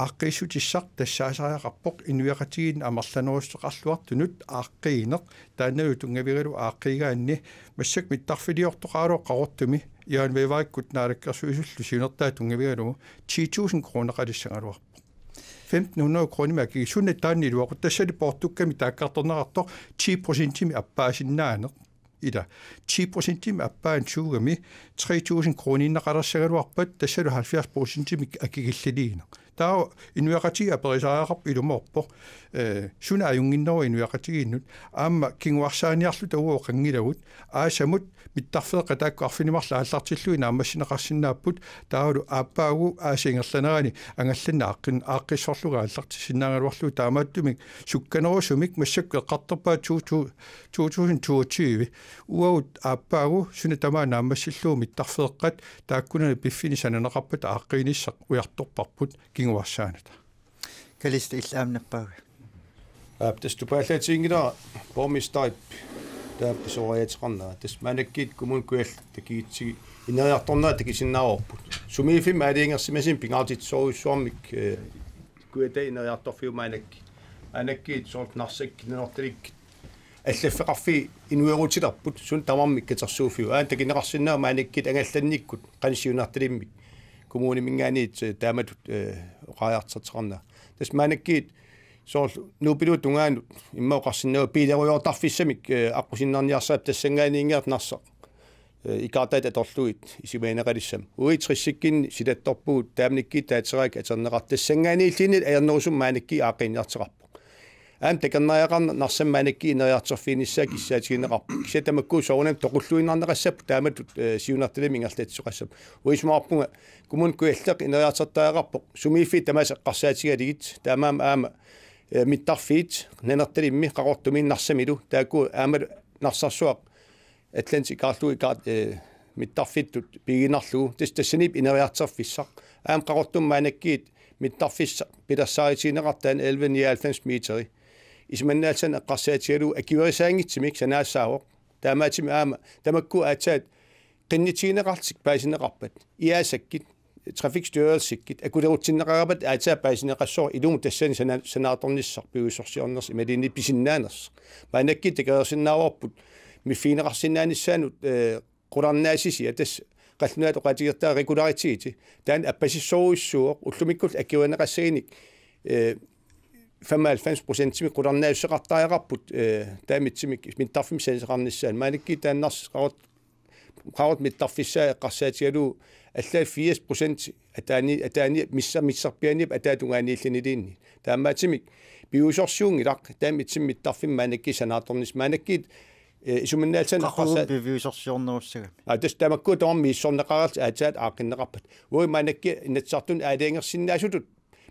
aaqqiissutissaq tassaasariaqarpoq inuiaqatigiinni amerlanerussuteqarluartunut aaqqiineq, taannalu tunngavigalugu aaqqiigaanni, massakkut mittarfiliortoqaraluaq Qaqortumi, Jan Vevakkut naalakkersuisullu siunertaat tunngavigalugu ti tusind kroneqalissagaluarpoq. Femten hundrede kronimik akigi-, suna taanna iluaqut-, tassali poortukkamik taakkartorneqartoq ti procentimik appaasinnaaneq. Ila, ti procentimik appaansuugami tre tusind kroniinnaqalersagaluarpat tassalu halvfjerds procentimik akigilliliineq. Taava inuiaqatigiit aperisariaqarput ilumoorpoq. Eh, suna ajunnginneruvoq inuiaqatigiinnut. Aamma kinguarsaaniarluta uagut qangilagut. Aasamut mittarfeeqqat taakku arfineq-marluk aallartillugit naammassineqarsinnaapput, taavalu aappaagu aasap ingerlanerani angallanneq aaqqin-, aaqqissorlugu aallartissinnaagaluarlugu, taamaattumik sukkanerusumik massakkut eqqartorpaat to, to, to tusind toogtyve. Uagut aappaagu suna tamaat naammassillugu mittarfeeqqat taakkunani piffinnit sananeqarpata aaqqiinissaq ujartorparput kinguarsaanata. Kalisto, illit aamma nappaaviuk? Aap, tassa tupaallaatiginngilara borgmesterip taama pisoriaateqarnera. Tassa maannakkut Kommune Kujalleq takugutsigu ineriartornerat takusinnaavarput. Sumiiffimmik aalajangersimasumik pingaartitsisorujussuarmik, eh, Kujataani ineriartorfiup maannakkut. Maannakkut soorlu Narsaq, Nanortalik allaffeqarfiit inuerutilerput, suna tamarmi katersuuffiuvoq. Aana takuneqarsinnaavoq maannakkut angallannikkut qanoq siunertalimmik kommuniminngaanniit, eh, taamatut, eh, oqariartortitseqarnera. Tassa maannakkut soorlu Nuupilu tungaanut immaqa oqarsinnaavoq biilerujoortarfissamik, eh, aqqusinnarniarsarippoq, tassanngaanniit Narsaq, eh, ikaartaat atorlugit isumagineqalissammat. Uagut tressikkunni silattorpugut, taamanikkut taatseraakkut atorneqartut, tassanngaanniilluunniit ajornerusumik maannakkut aaqqiiniartoqarpoq. Aamma takornariaqarneq Narsami maannakkut ineriartorfiginissaa kissaatigineqarpoq. Kisianni tamakku soorunami toqulluinnarneqassapput taamatut, eh, siunertalimmik ingerlatsisoqassapput. Uanga isumaqarpunga Kommune Kujalleq ineriartortariaqarpoq sumiiffiit tamaasa eqqarsaatigalugit, taamaammat aamma, eh, mittarfiit Nanortalimmi, Qaqortumi, Narsamilu, taakku aamma Narsarsuaq Atlantic ikaarlugu ikaart-, eh, mittarfittut pigiinnarlugu, tas-, tassaniippoq ineriartorfissaq. Aamma Qaqortumi maannakkut mittarfissaq pilersaarutigineqartoq taanna elleve nioghalvfems meteri. Isumannaallisaaneq eqqarsaatigalugu akuerisaanngitsumik sanaassaavoq. Taamaattumik aamma tamakku aatsaat qinnutigineqarlutik paasineqarpat, I A S-akkut, Trafikstyrelsikkut akulerutsinneqarpat aatsaat paasineqassasoq, ilumut tassani sana-, sanaartornissaq piviusorsiornersoq imaluunniit pisinnaanersoq. Maannakkut takoreersinnaavarput miffigineqarsinnaanissaanut, eh, qularnaassusia, tassa qallunaatut oqaatigereertarput regularitet. Taanna appasissorujussuuvoq, ullumikkullu akuerineqassaguni, eh, femoghalvfems procentimik qularnaassuseqartariaqarput, eh, taamaattumik mittarfimmik sanasoqarnissaanut. Maannakkut taanna Narsaq Qaqortup, Qaqortup mittarfissaa eqqarsaatigalugu allaat firs procent ataani, ataani missa-, missarpiaaniippoq ataatungaaniilluniluunniit. Taamaattumik piviusorsiunngilaq taamaattumik mittarfimmik maannakkut sanaartornissaq. Maannakkut, eh, isumannaallisaaneq Qaqugu eqqarsaa-, piviusorsiornerussagami. Aa, tassa tamakku tamarmik misissorneqarallutik aatsaat aaqqinneqarpata. Uagut maannakkut Inatsisartuni aalajangersinnaasutut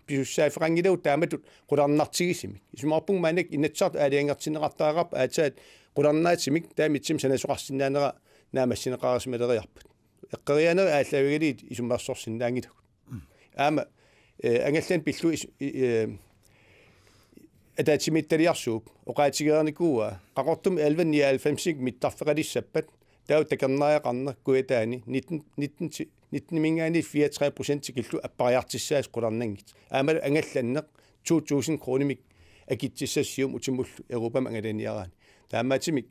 pisussaaffeqanngilagut taamatut qularnartigisumik. Isumaqarpunga maannakkut Inatsisartut aalajangertinneqartariaqarput aatsaat qularnaatsumik taamaattumik sanasoqarsinnaanera naammassineqarisimaleriarpat. Eqqoriaanerit aallaavigalugit isummersorsinnaanngilagut. Aamma, eh, angallanneq pillugu is-, i-, eh, ataatsimiititaliarsuup oqaatigereernikuuaa, Qaqortumi elleve nioghalvfemsinik mittarfeqalissappat, taava takornariaqarneq Kujataani nitten, nitten ti-, nitten-iminngaanniit fireogtredive procent tikillugu appariartussaasoq qularnanngitsoq. Aammalu angallanneq to tusind kronimik akitsissasoq siumut utimullu Europami angalaniaraanni. Taamaattumik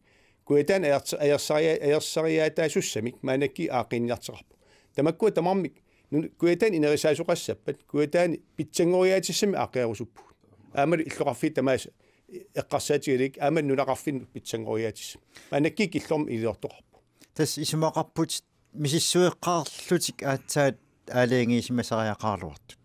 Kujataani ajorti-, ajorsari-, ajorsariaataasussamik maannakkut aaqqiiniartoqarpoq. Tamakkua tamarmik nun-, Kujataani inerisaasoqassappat, Kujataani pitsanngoriaatissamik aaqqiarusuppugut. Aammalu illoqarfiit tamaasa eqqarsaatigalugit aammalu nunaqarfinnut pitsanngoriaatissamik. Maannakkut killormut iliortoqarpoq. Tassa isumaqarputit misissueqqaarlutik aatsaat aalajangiisimasariaqaraluartut.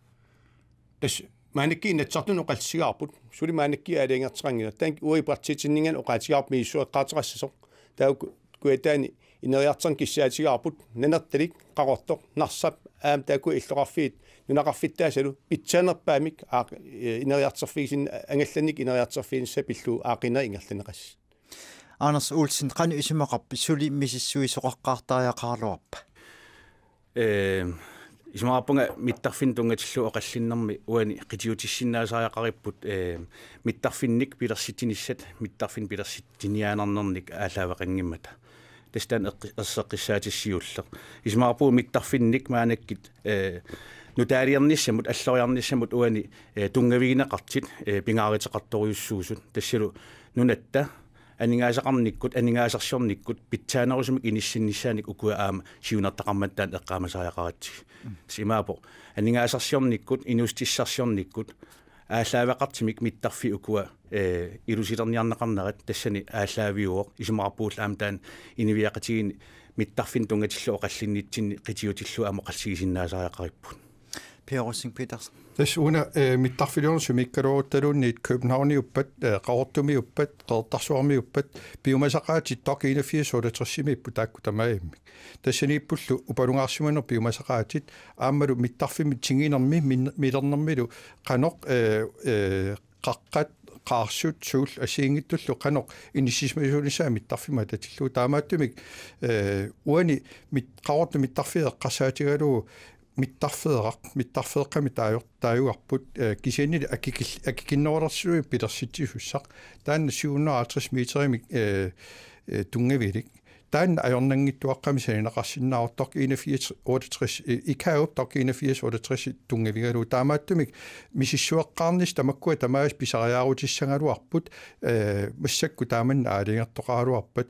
Tassa maannakkut Inatsisartuni oqallisigaarput, suli maannakkut aalajangerteqanngilaq. Taanna uagut partiitinninngaanniit oqaatigaarput misissueqqaartoqassasoq. Taakku Kujataani ineriartorneq kissaatigaarput, Nanortalik, Qaqortoq, Narsap aamma taakku illoqarfiit nunaqarfittaasalu pitsaanerpaamik aaq-, ineriartorfigisin-, angallanneq ineriartorfiginissaa pillugu aaqqiinerit ingerlanneqassapput. Anders Olsen, qanoq isumaqarpit, suli misissuisoqaqqaartariaqaraluarpa? Ee, isumaqarpunga mittarfinnut tunngatillugu oqallinnermi uani qitiutissinnaasariaqaripput, ee, mittarfinnik pilersitsinissat, mittarfinnut pilersitsiniaannarnernik aallaaveqanngimmata. Tassa taanna eqqi-, erseqqissaatissiulleq. Isumaqarpunga mittarfinnik maannakkut, ee, nutaaliornissamut, alloriarnissamut uani, ee, tunngavigineqartut, ee, pingaaruteqartorujussuusut. Tassalu nunatta aningaasaqarnikkut, aningaasarsiornikkut pitsaanerusumik inissinnissaannik ukua aamma siunertaqarmata taanna eqqaamasariaqaratsigit. Mm. Tassa imaappoq aningaasarsiornikkut, inuussutissarsiornikkut aallaaveqartumik mittarfiit ukua, ee, ilusilerniarneqarnerat tassani aallaaviuvoq, isumaqarpugut aamma taanna inuiaqatigiinni mittarfinnut tunngatillugu oqallinnitsinni qitiutillugu aamma oqallisigisinnaasariaqaripput. Per Rosing Petersen. Tassa una, eh, mittarfiliorneq sumiikkaluaruttaluunniit Københavniuppat, eh, Qaqortumiuppat, Qeqertarsuarmiuppat, piumasaqaatit Dok enogfirs otteogtresimiipput taakku tamaavimmik. Tassaniippullu upalungaarsimaneq piumasaqaatit, aammalu mittarfimmi tinginermi min-, milernermilu qanoq, eh, eh, qaqqat, qaarsut, suullu assigiinngitsullu qanoq inissisimasuunissaat mittarfimmut atatillugu. Taamaattumik, eh, uani mit-, Qaqortup mittarfiit eqqarsaatigalugu mittarfeeraq, mittarfeeqqamik taajor-, taajugarput, eh, kisiannili akikil-, akikinnerulersuit pilersitsisussaq. Taanna syv hundrede og halvtreds meterimik, eh, eh, tunngavilik. Taanna ajornanngitsuaqqamik sananeqarsinnaavoq Dok enogfirs otteogtres, eh, ICAO-p Dok enogfirs otteogtres tunngavigalugu. Taamaattumik misissueqqaarnissaq tamakkua tamaasa pisariaarutissagaluarput, eh, massakkut taamanna aalajangertoqaraluarpat.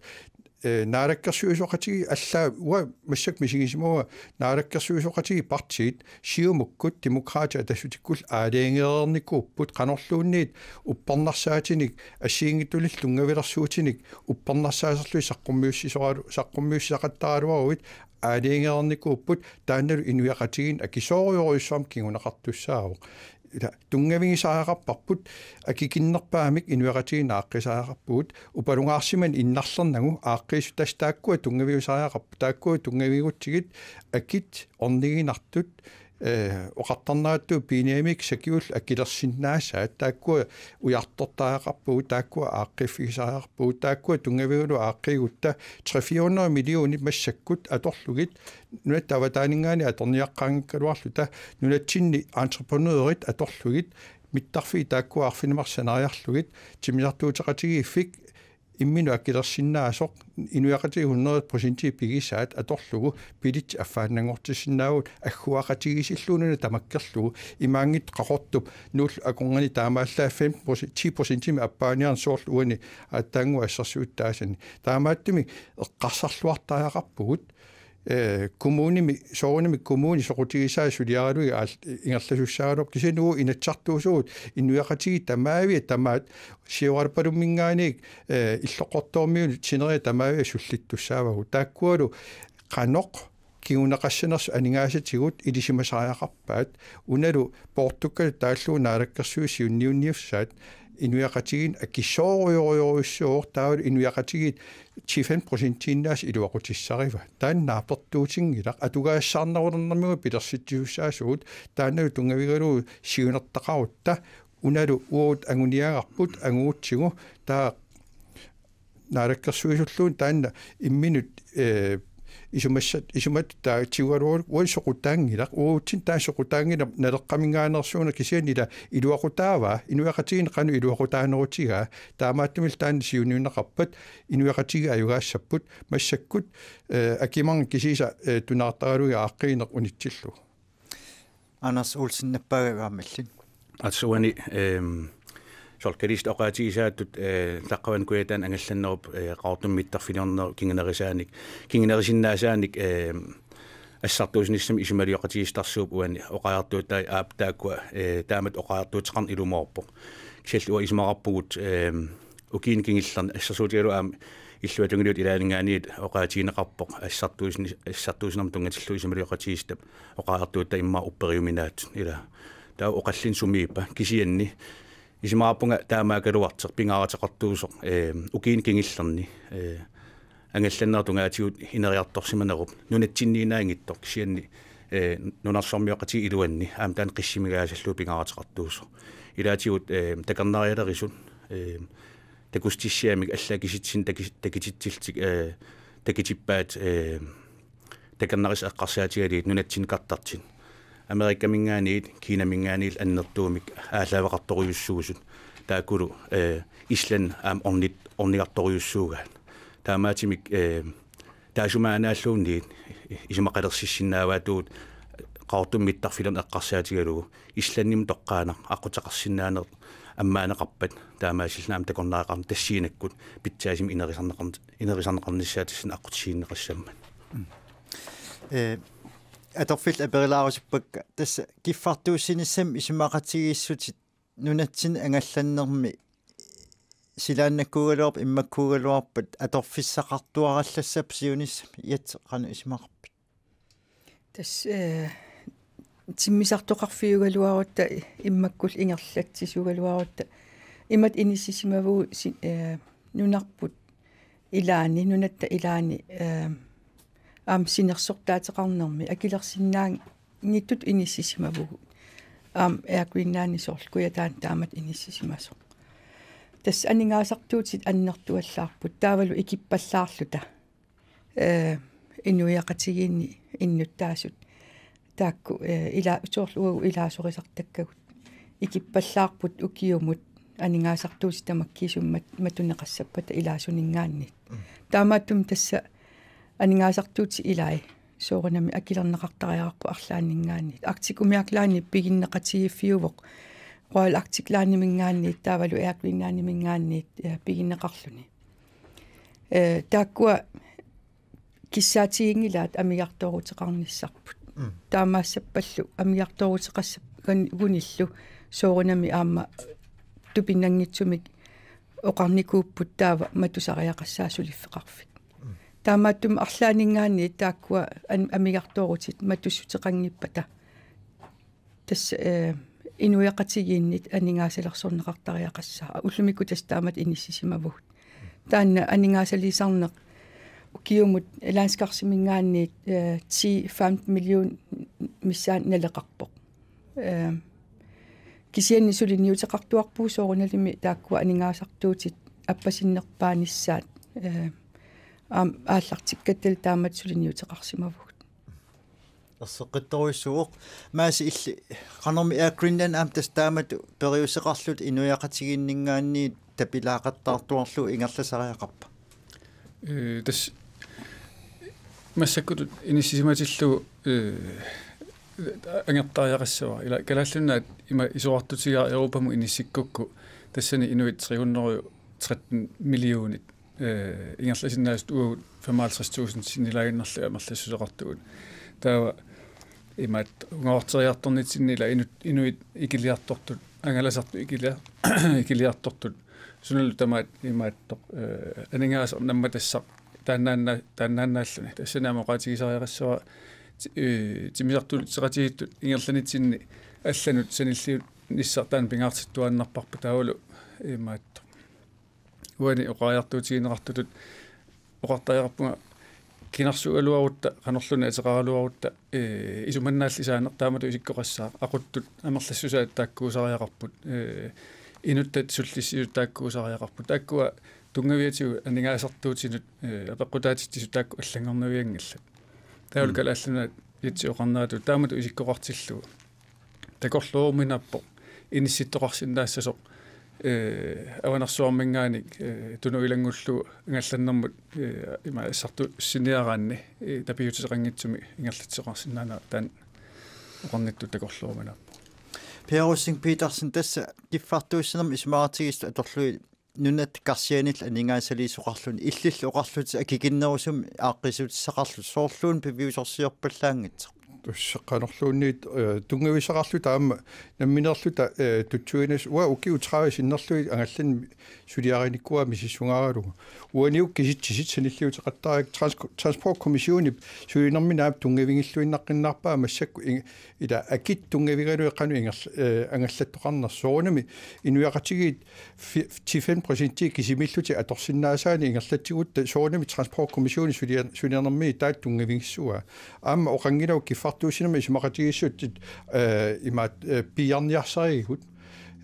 Eh, naalakkersuisooqatigiit allaat uanga massakkut misigisimavunga naalakkersuisooqatigiit partiit Siumukkut Demokraatit Atassutikkullu aalajangereernikuupput qanorluunniit uppernarsaatinik assigiinngitsulillu tunngavilersuutinik uppernarsaasorlugit saqqummiussisoralu-, saqqummiussisaqattaraluaruit aalajangereernikuupput taannalu inuiaqatigiinni akisoorujorujussuarmik kinguneqartussaavoq. Ila tunngavigisariaqarparput, akikinnerpaamik inuiaqatigiinni aaqqisariaqarpugut, upalungaarsimaneq innarlernagu aaqqiissu-, tassa taakkua tunngavigisariaqarput, taakkua tunngavigutsigit akit orniginartut, eh, oqartarnerattut piinamik sakiullu akilersinnaasaat, taakkua ujartortariaqarpugut, taakkua aaqqiiffigisariaqarpugut, taakkua tunngavigalugu aaqqiigutta tre fire hundrede millionit massakkut atorlugit, nunatta avataaninngaanniit atorniaqqaanngikkaluarluta, nunatsinni entreprenørit atorlugit, mittarfiit taakkua arfineq-marluk sanariarlugit, timmisartuuteqatigiiffik imminut akilersinnaasoq, inuiaqatigiit hundrede procent pigisaat atorlugu, bilitsit affaannanngortissinnaavagut agguaqatigiissillugu nuna tamakkerlugu, imaanngitsoq Qaqortup Nuullup akornanni taamaallaat femten procent, ti procentimik appaaniarneq soorlu uani aatsaannguaq assersuutit taasani. Taamaattumik eqqarsarluartariaqarpugut, eh, kommunimi, soorunami kommuni soqutigisaa suliaralugit aal-, ingerlasussaagaluarpoq, kisianni uagut inatsisartuusugut inuiaqatigiit tamaavisa tamaat Sioraluarpalumminngaanniit, eh, Illoqqortoormiunut sineriak tamaavisa sullittussaavagut. Taakkualu qanoq kinguneqassanersut aningaasatigut ilisimasariaqarpaat, unalu poortukkalu taallugu naalakkersuisut siunniunniussaat, inuiaqatigiinni akisoorujorujussuuvoq, taavalu inuiaqatigiit ti-femten procentiinnaasa iluaqutissarivaat. Taanna naapertuutinngilaq, atugaassaarnerulernermigut pilersitsisussaassaagut, taannalu tunngavigalugu siunertaqarutta, unalu uagut anguniagarput, angugutsigu, taava naalakkersuisulluunniit taanna imminut, eh, isumassat, isumat taava tigugaluaruk uani soqutaanngilaq, uagutsinnut taanna soqutaanngilaq Naleqqaminngaanneersuuneq, kisianni ila iluaqutaavaa, inuiaqatigiinni qanoq iluaqutaanerutigaa, taamaattumillu taanna siunniunneqarpat, inuiaqatigiit ajugaassapput, massakkut, eh, akimannga kisiisa, eh, tunaartaralugit aaqqiineq unitsillugu. Anders Olsen, nappaagavit aamma illit. Aatsaat uani, ehm, soorlu Kalistat oqaatigisaatut, eh, Taqqavani Kujataani angallannerup, eh, Qaqortumi mittarfiliornerup kingunerisaanik, kingunerisinnaasaanik, ehm, assartuussinissamut isumalioqatigiissutaarsuup uani oqariartuutai aap taakkua, eh, taamatut oqariartuuteqarneq ilumoorpoq. Kisianni uanga isumaqarpugut, ehm, ukiuni kingullerni assersuutigalugu aamma illuatungiliuttut ilaanninngaanniit oqaatigineqarpoq assartuussini-, assartuussinermut tunngatillugu isumalioqatigiissutap oqariartuutai immaqa upperiuminaatut ila. Taava oqallinneq sumiippa, kisianni isumaqarpunga taamaakkaluartoq pingaaruteqartuusoq, eh, ukiuni kingullerni, eh, angallanneq tungaatigut ineriartorsimanerup nunatsinniinnaanngitsoq kisianni, eh, nunarsuarmioqatigiit iluanni aamma taanna qissimigaassallugu pingaaruteqartuusoq. Ilaatigut, eh, takornarialerisut, eh, takussutissiamik allaat kisitsisinnik taki-, takutitsillutik, eh, takutippaat, eh, takornarissat eqqarsaatigalugit nunatsinni qartartut. Amerikaminngaanniit, Kinaminngaanniit annertuumik aallaaveqartorujussuusut. Taakkulu, eh, Island aamma ornit-, ornigartorujussuugaat. Taamaattumik, eh, taassumaannaalluunniit isumaqalersissinnaavaatigut Qaqortumi mittarfiliorneq eqqarsaatigalugu Islandimut toqqaannaq aqquteqarsinnaaneq ammaanneqarpat taamaasilluni aamma takornariaqarneq tassaniikkut pitsaasumik inerisarneqarn-, inerisarneqarnissaa tassani aqqutissiuunneqassammat. Eh, atorfillit aperilaarusuppakka tassa kiffartuussinissamut isumaqatigiissutit nunatsinni angallannermi silaannakkuugaluarpat immakkuugaluarpat atorfissaqartuarallassapput siunissami, Jette, qanoq isumaqarpit? Tassa, eh, timmisartoqarfiugaluarutta immakkullu ingerlatsisuugaluarutta imatut inissisimavugut si-, eh, nunarput ilaani, nunatta ilaani, eh, aamma sinersortaateqarnermi akilersinnaanngitsutut inissisimavugut. Aamma Air Greenlandi soorlu Kujataani taamatut inissisimasoq. Tassa aningaasartuutit annertuallaarput, taavalu ikippallaarluta, eh, inuiaqatigiinni innuttaasut. Taakku, eh, ila-, soorlu uagut ilaasorisartakkagut. Ikippallaarput ukiumut aningaasartuutit tamakkiisumik mat-, matuneqassappata ilaasuninngaanniit. Mm. Taamaattumik tassa aningaasartuutit ilai soorunami akilerneqartariaqarput arlaanninngaanniit. Arctic umiarlaanni piginneqatigiiffiuvoq Royal Arctic Lineminngaanniit taavalu Air Greenlandiminngaanniit, eh, piginneqarluni. Eh, taakkua kissaatiginngilaat amigartooruteqarnissarput. Mm. Taamaassappallu amigartooruteqassagunillu soorunami aamma tupinnanngitsumik oqarnikuupput taava matusariaqassaaq suliffeqarfik. Mm. Taamaattumik arlaanninngaanniit taakkua an-, amigartoorutit matussuteqanngippata tassa, eh, inuiaqatigiinnit aningaasalersorneqartariaqassaaq. Ullumikkut tassa taamatut inissisimavugut. Taanna aningaasaliisarneq ukiumut landskarsimingaanniit, eh, ti femten million missaani naleqarpoq. Eh, kisianni suliniuteqartuarpugut soorunalimi taakkua aningaasartuutit appasinnerpaanissaat, eh, aam-, aallartikkattalu taamatut suliniuteqarsimavugut. Erseqqittorujussuuvoq. Maasi, illit qanormi Air Greenland aamma tassa taamatut periuseqarlutit inuiaqatigiinninngaanniit tapilaaqattaartuarlugu ingerlasariaqarpa? Eh, tassa massakkutut inissisimatillugu, eh, angertariaqassavara. Ila Kalaallit Nunaat ima isorartutigaara Europamut inissikkukku tassani inuit tre hundrede tretten millionit, eh, ingerlasinnaasut, uagut femoghalvtreds tusind sinnilaaginnarlugit amerlassuseqartugut. Taava imaattoq ungaarteriartornitsinni ila inut-, inuit ikiliartortut, angalasartut ikilia-, ikiliartortut, sunalu tamaat imaattoq, eh, aningaasaq nammatassaq taannaanna-, taannaannaalluni. Tassani aamma oqaatigisariaqassavara ti-, eh, timmisartuuteqatigiittut ingerlanitsinni allanut sanilliunissaq taanna pingaartittuaannarparput, taavalu imaattoq uani oqariartuutigineqartutut oqartariaqarpunga kinarsuugaluarutta, qanorluunniit ateqaraluarutta, eh, isumannaallisaaneq taamatut isikkoqassaaq, aquttut amerlassusaat taakkuusariaqarput, eh, inuttat sullissisut taakkuusariaqarput. Taakkua tunngaviatigut aningaasartuutinut, eh, apeqqutaatitsisut taakku allanngornavianngillat. Taavalu Mm. Kalaallit Nunaat Jetsi oqarneratut taamatut isikkoqartillugu takorlooruminaappoq inissittoqarsinnaassasoq, eh, Avanersuarminngaanniit, eh, Tunut ilanngullugu angallannermut, eh, ima assartuussiniaraanni, eh, tapiuteqanngitsumik ingerlatsisoqarsinnaanera taanna oqarnittut takorlooruminaappoq. Per Rosing Petersen, tassa kiffartuussinermi isumaqatigiissut atorlugit nunatta karsianillu aningaasaliisoqarluni, illillu oqarlutit akikinnerusumik aaqqiissutissaqarlutit, soorluuna piviusorsiorpallaanngitsoq? Tassa qanorluunniit, eh, tunngavissaqarluta aamma nammineerluta, eh, tutsuinas uanga ukiut tredive sinnerlugit angallanneq suliarinikuuara misissugaaralugu. Uaniukka kisitsisit sanilliuteqattaarikka trans-, Transportkommissionip sulinermini aamma tunngavigilluinnaqqinnaarpaa massakkut ing-, ila akit tunngavigalugit qanoq ingerl-, eh, angallattoqarnersoq. Soorunami inuiaqatigiit fi-, ti-fem procenti kisimiillutik atorsinnaasaanik ingerlatsigutta soorunami Transportkommissionip sulia-, sulinermini taakku tunngavigissavaa. Aamma oqanngilagut kiffartuussinermi isumaqatigiissutsit, eh, imaat, eh, piiarniarsarigatsigut,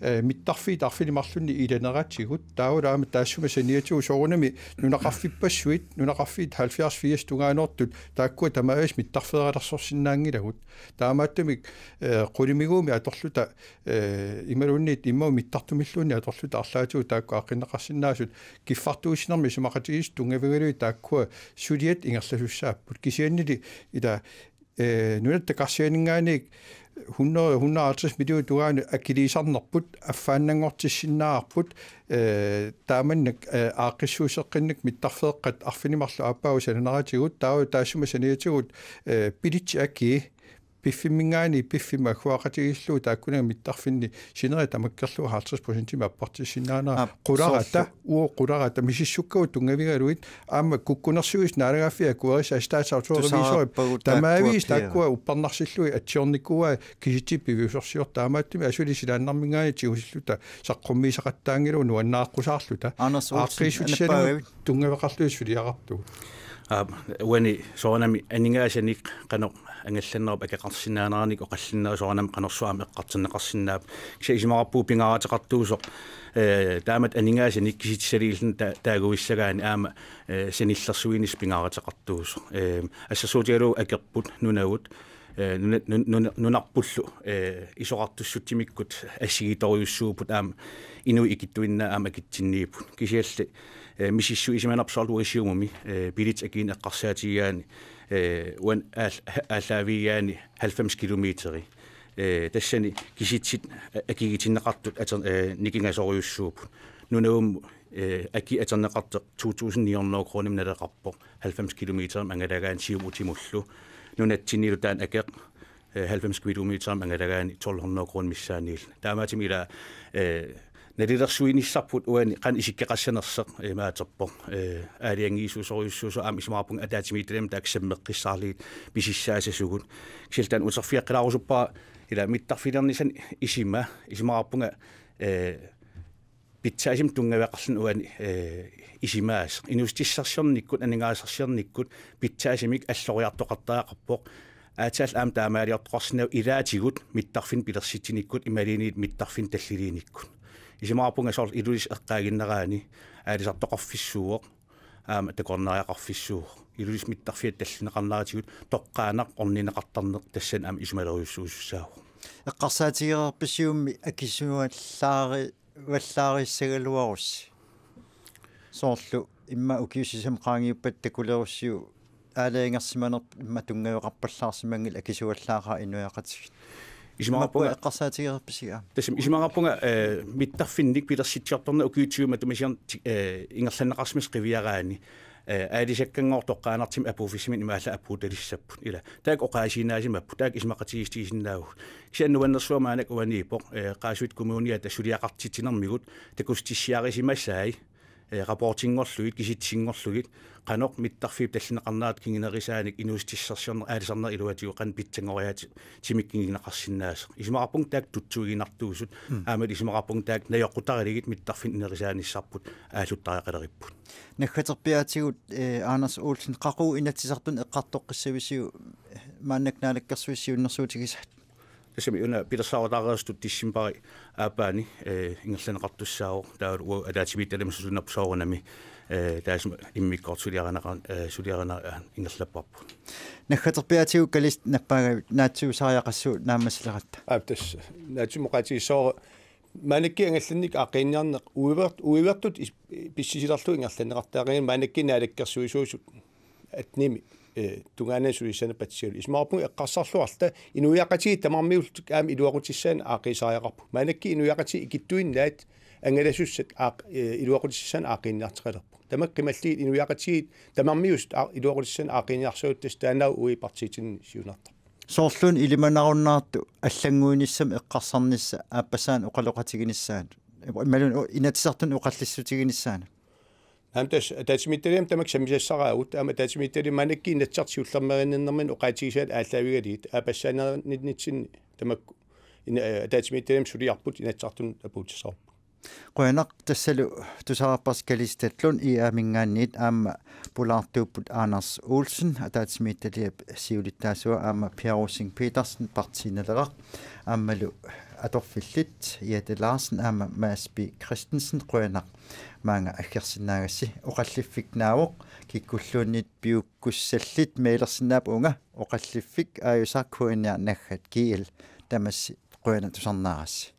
eh, mittarfiit arfineq-marlunnik ilaneratigut, taavalu aamma taassuma saniatigut soorunami nunaqarfippassuit, nunaqarfiit halvfjerds firs tungaanoortut, taakkua tamaasa mittarfeeralersorsinnaanngilagut. Taamaattumik, eh, qulimiguumi atorluta, eh, imaluunniit imaluunniit mittartumilluunniit atorluta arlaatigut taakku aaqqinneqarsinnaasut kiffartuussinermi isumaqatigiissut tunngavigalugit taakkua suliat ingerlasussaapput. Kisiannili ila, eh, nunatta karsianinngaanniit hundrede, hundrede og halvtreds millioner tungaanut akiliisarnerput, affaannanngortissinnaavarput, eh, taamannak, eh, aaqqissuusseqqinnik mittarfeeqqat arfineq-marluk aappaagu sananeratigut, taava taassuma saniatigut, eh, bilitsit akii, piffimminngaanniit piffimmi agguaqatigiillugu taakkunannga mittarfinni sinerit tamakkerlugu halvtreds procentimik appartissinnaanera. Aap, qularata, soorlu uagut qularata misissukkagut tunngavigalugit aamma kukkunersiuisut naalagaaffiit akuerissaat statsautorevisorit tusarappagut tamaviisa taakkua taakkua uppernarsillugit atsiornikuuaat kisitsisit piviusorsiortut, taamaattumik asuli silaannarminngaanniit tigusilluta saqqummiisaqattaanngilagut nuannaaqqusaarluta. Anders Olsen, aaqqissutissanik anappagavit? Tunngaveqarlugit suliaqartugut. Aap, uani soorunami aningaasanik qanoq angallannerup akeqarsinnaaneranik oqallinneq soorunami qanorsuaq aamma eqqartorneqarsinnaapput. Kisianni isumaqarpunga pingaaruteqartuusoq, eh, taamatut aningaasanik kisitsisaliilluni ta-, taaguissagaanni aamma, eh, sanillersuinissaq pingaaruteqartuusoq. Eh, assersuutigalugu akerput nunavut, eh, nuna-, nun-, nuna-, nunarpullu, eh, isorartussutsimikkut assigiittorujussuupput aamma inuit ikittuinnaat aamma akitsinniipput. Kisianni, eh, misissuisimanerput soorlu uagut Siumumi, eh, bilitsit akiinik eqqarsaatigigaanni, eh, uani aal-, aallaavigigaanni halvfems kilometeri. Eh, tassani kisitsit akigitinneqartut ater-, eh, nikingasorujussuupput. Nunavummi, eh, aki atorneqartoq to tusind ni hundrede kronimik naleqarpoq halvfems kilometerimik angalagaanni Siumutimullu. Nunatsinnilu taanna akeq, eh, halvfems kilometerimik angalagaanni tolv hundrede kronit missaanniilluni. Taamaattumik ila, eh, nalilersuinissarput uani qanoq isikkoqassanersoq, eh, imaaterpoq. Eh, aalajangiisuusorujussuusoq aamma isumaqarpunga ataatsimiititaliami taakku sammeqqissaarlugit pisissaasasugut. Kisianni taanna uterfigeqqilaarusuppara ila mittarfilernisani isima isumaqarpunga, eh, pitsaasimik tunngaveqarluni uani, eh, isimaasoq. Inuussutissarsiornikkut, aningaasarsiornikkut pitsaasimik alloriartoqartariaqarpoq. Aatsaat aamma taamaaliortoqarsinnaavoq ilaatigut mittarfinnut pilersitsinikkut imaluunniit mittarfinnut talliliinikkut. Isumaqarpunga soorlu Ilulissat eqqaaginnaraanni aalisartoqarfissuuvoq, aamma takornariaqarfissuuvoq. Ilulissat mittarfiata tallineqarneratigut toqqaannaq ornineqartarneq tassani aamma isumalerujussuusussaavoq. Eqqarsaatigereerpit Siumumi akisuallaari-, vallaarissagaluarussi? Soorlu immaqa ukiut sisamat qaangiuppata takulerussiuk aalajangersimanerput immaqa tunngaveqarpallaarsimanngilaq akisuallaaqaaq inuiaqatigiit. Isumaqarpunga imaappoq eqqarsaatigereerpisiga? Tassami isumaqarpunga, eh, mittarfinnik pilersitsiortorneq ukiut tyve matuma siorna ti-, eh, ingerlanneqarsimasoq qiviaraanni, eh, aalisakkanngooq toqqaannartumik apuuffissaminnik imaallaat apuuttalissapput. Ila taakku oqaasiinnaasimapput, taakku isumaqatigiissutigisinnaavagut. Kisianni nuannersuaq maannakkut uaniippoq, eh, Qaasuitsup Kommuniata suliaqartitsinermigut takussutissiarisimasai, eh, rapportinngorlugit, kisitsisinngorlugit, qanoq mittarfiup tallineqarnerata kingunerisaanik inuussutissarsiorneq aalisarneq iluatigut qanoq pitsanngoriaatsimik kinguneqarsinnaasoq. Isumaqarpunga taakku tutsuiginartuusut, mm, aamma isumaqarpunga taakku najoqqutariligit mittarfinnut inerisaanissarput aalluttariaqaleripput. Naggaterpiaatigut, eh, Anders Olsen, qaqugu Inatsisartuni eqqartoqqissavisiuk, eh, maannakkut Naalakkersuisut siunnersuutigisaat? Tassami una pilersaarutaareersutut decembarip aappaani, eh, ingerlanneqartussaavoq, taavalu uagut ataatsimiititaliami sulinerput soorunami, eh, taassuma immikkoortut suliarineqa-, eh, suliarineq, eh, ingerlapparput. Naggaterpiaatigut Kalistat nappaagavit, naatsiivisariaqassuugut naammassileratta. Aap, tassa naatsumik oqaatigissavara maannakkut angallanneq aaqqiiniarneq uiver-, uivertut is-, pissisilerlugu ingerlanneqartariaqarpoq, maannakkut Naalakkersuisuusut attenimi, eh, tungaanut sulissanerput Patsialu. Isumaqarpunga eqqarsarluarluta inuiaqatigiit tamarmiullutik aamma iluaqutissanik aaqqiisariaqarput. Maannakkut inuiaqatigiit ikittuinnaat angalasussat aaq-, eh, iluaqutissanik aaqqiiniartoqalerput. Tamakku qimallugit inuiaqatigiit tamarmiusut aaq-, iluaqutissanik aaqqiiniarsarigutta tassa taanna uagut partiitsinni siunertarpoq. Soorluuna ilimanarunnaartut allannguinissamut eqqarsarnissaq aappassaanik oqaloqatiginissaanut. Imaluunniit Inatsisartuni oqallissutiginissaanut. Aamma tassa ataatsimiititaliami tamakku sammisassaraagut, aamma ataatsimiititaliami maannakkut Inatsisartut siullermeerinninnermini oqaatigisaat aallaavigalugit aappassaanerunnitsinni tamakku ina-, ataatsimiititaliami suliarput Inatsisartunut apuutissavarput. Qujanaq, tassalu tusarparsi Kalistat Lund I A-minngaanniit aamma pulaartuupput Anders Olsen, ataatsimiititaliap siulittaasua, aamma Per Rosing Petersen, Partii Naleraq, aammalu atorfillit Jette Larsen aamma Mads B. Christensen, qujanaq maanga aggersinaagasi. Oqalliffik naavoq, kikkulluunniit piukkussallit mailersinnaapput uunga, oqalliffik aajusaq K N R naggat G L. Tamassi qujanaq tusarnaarassi.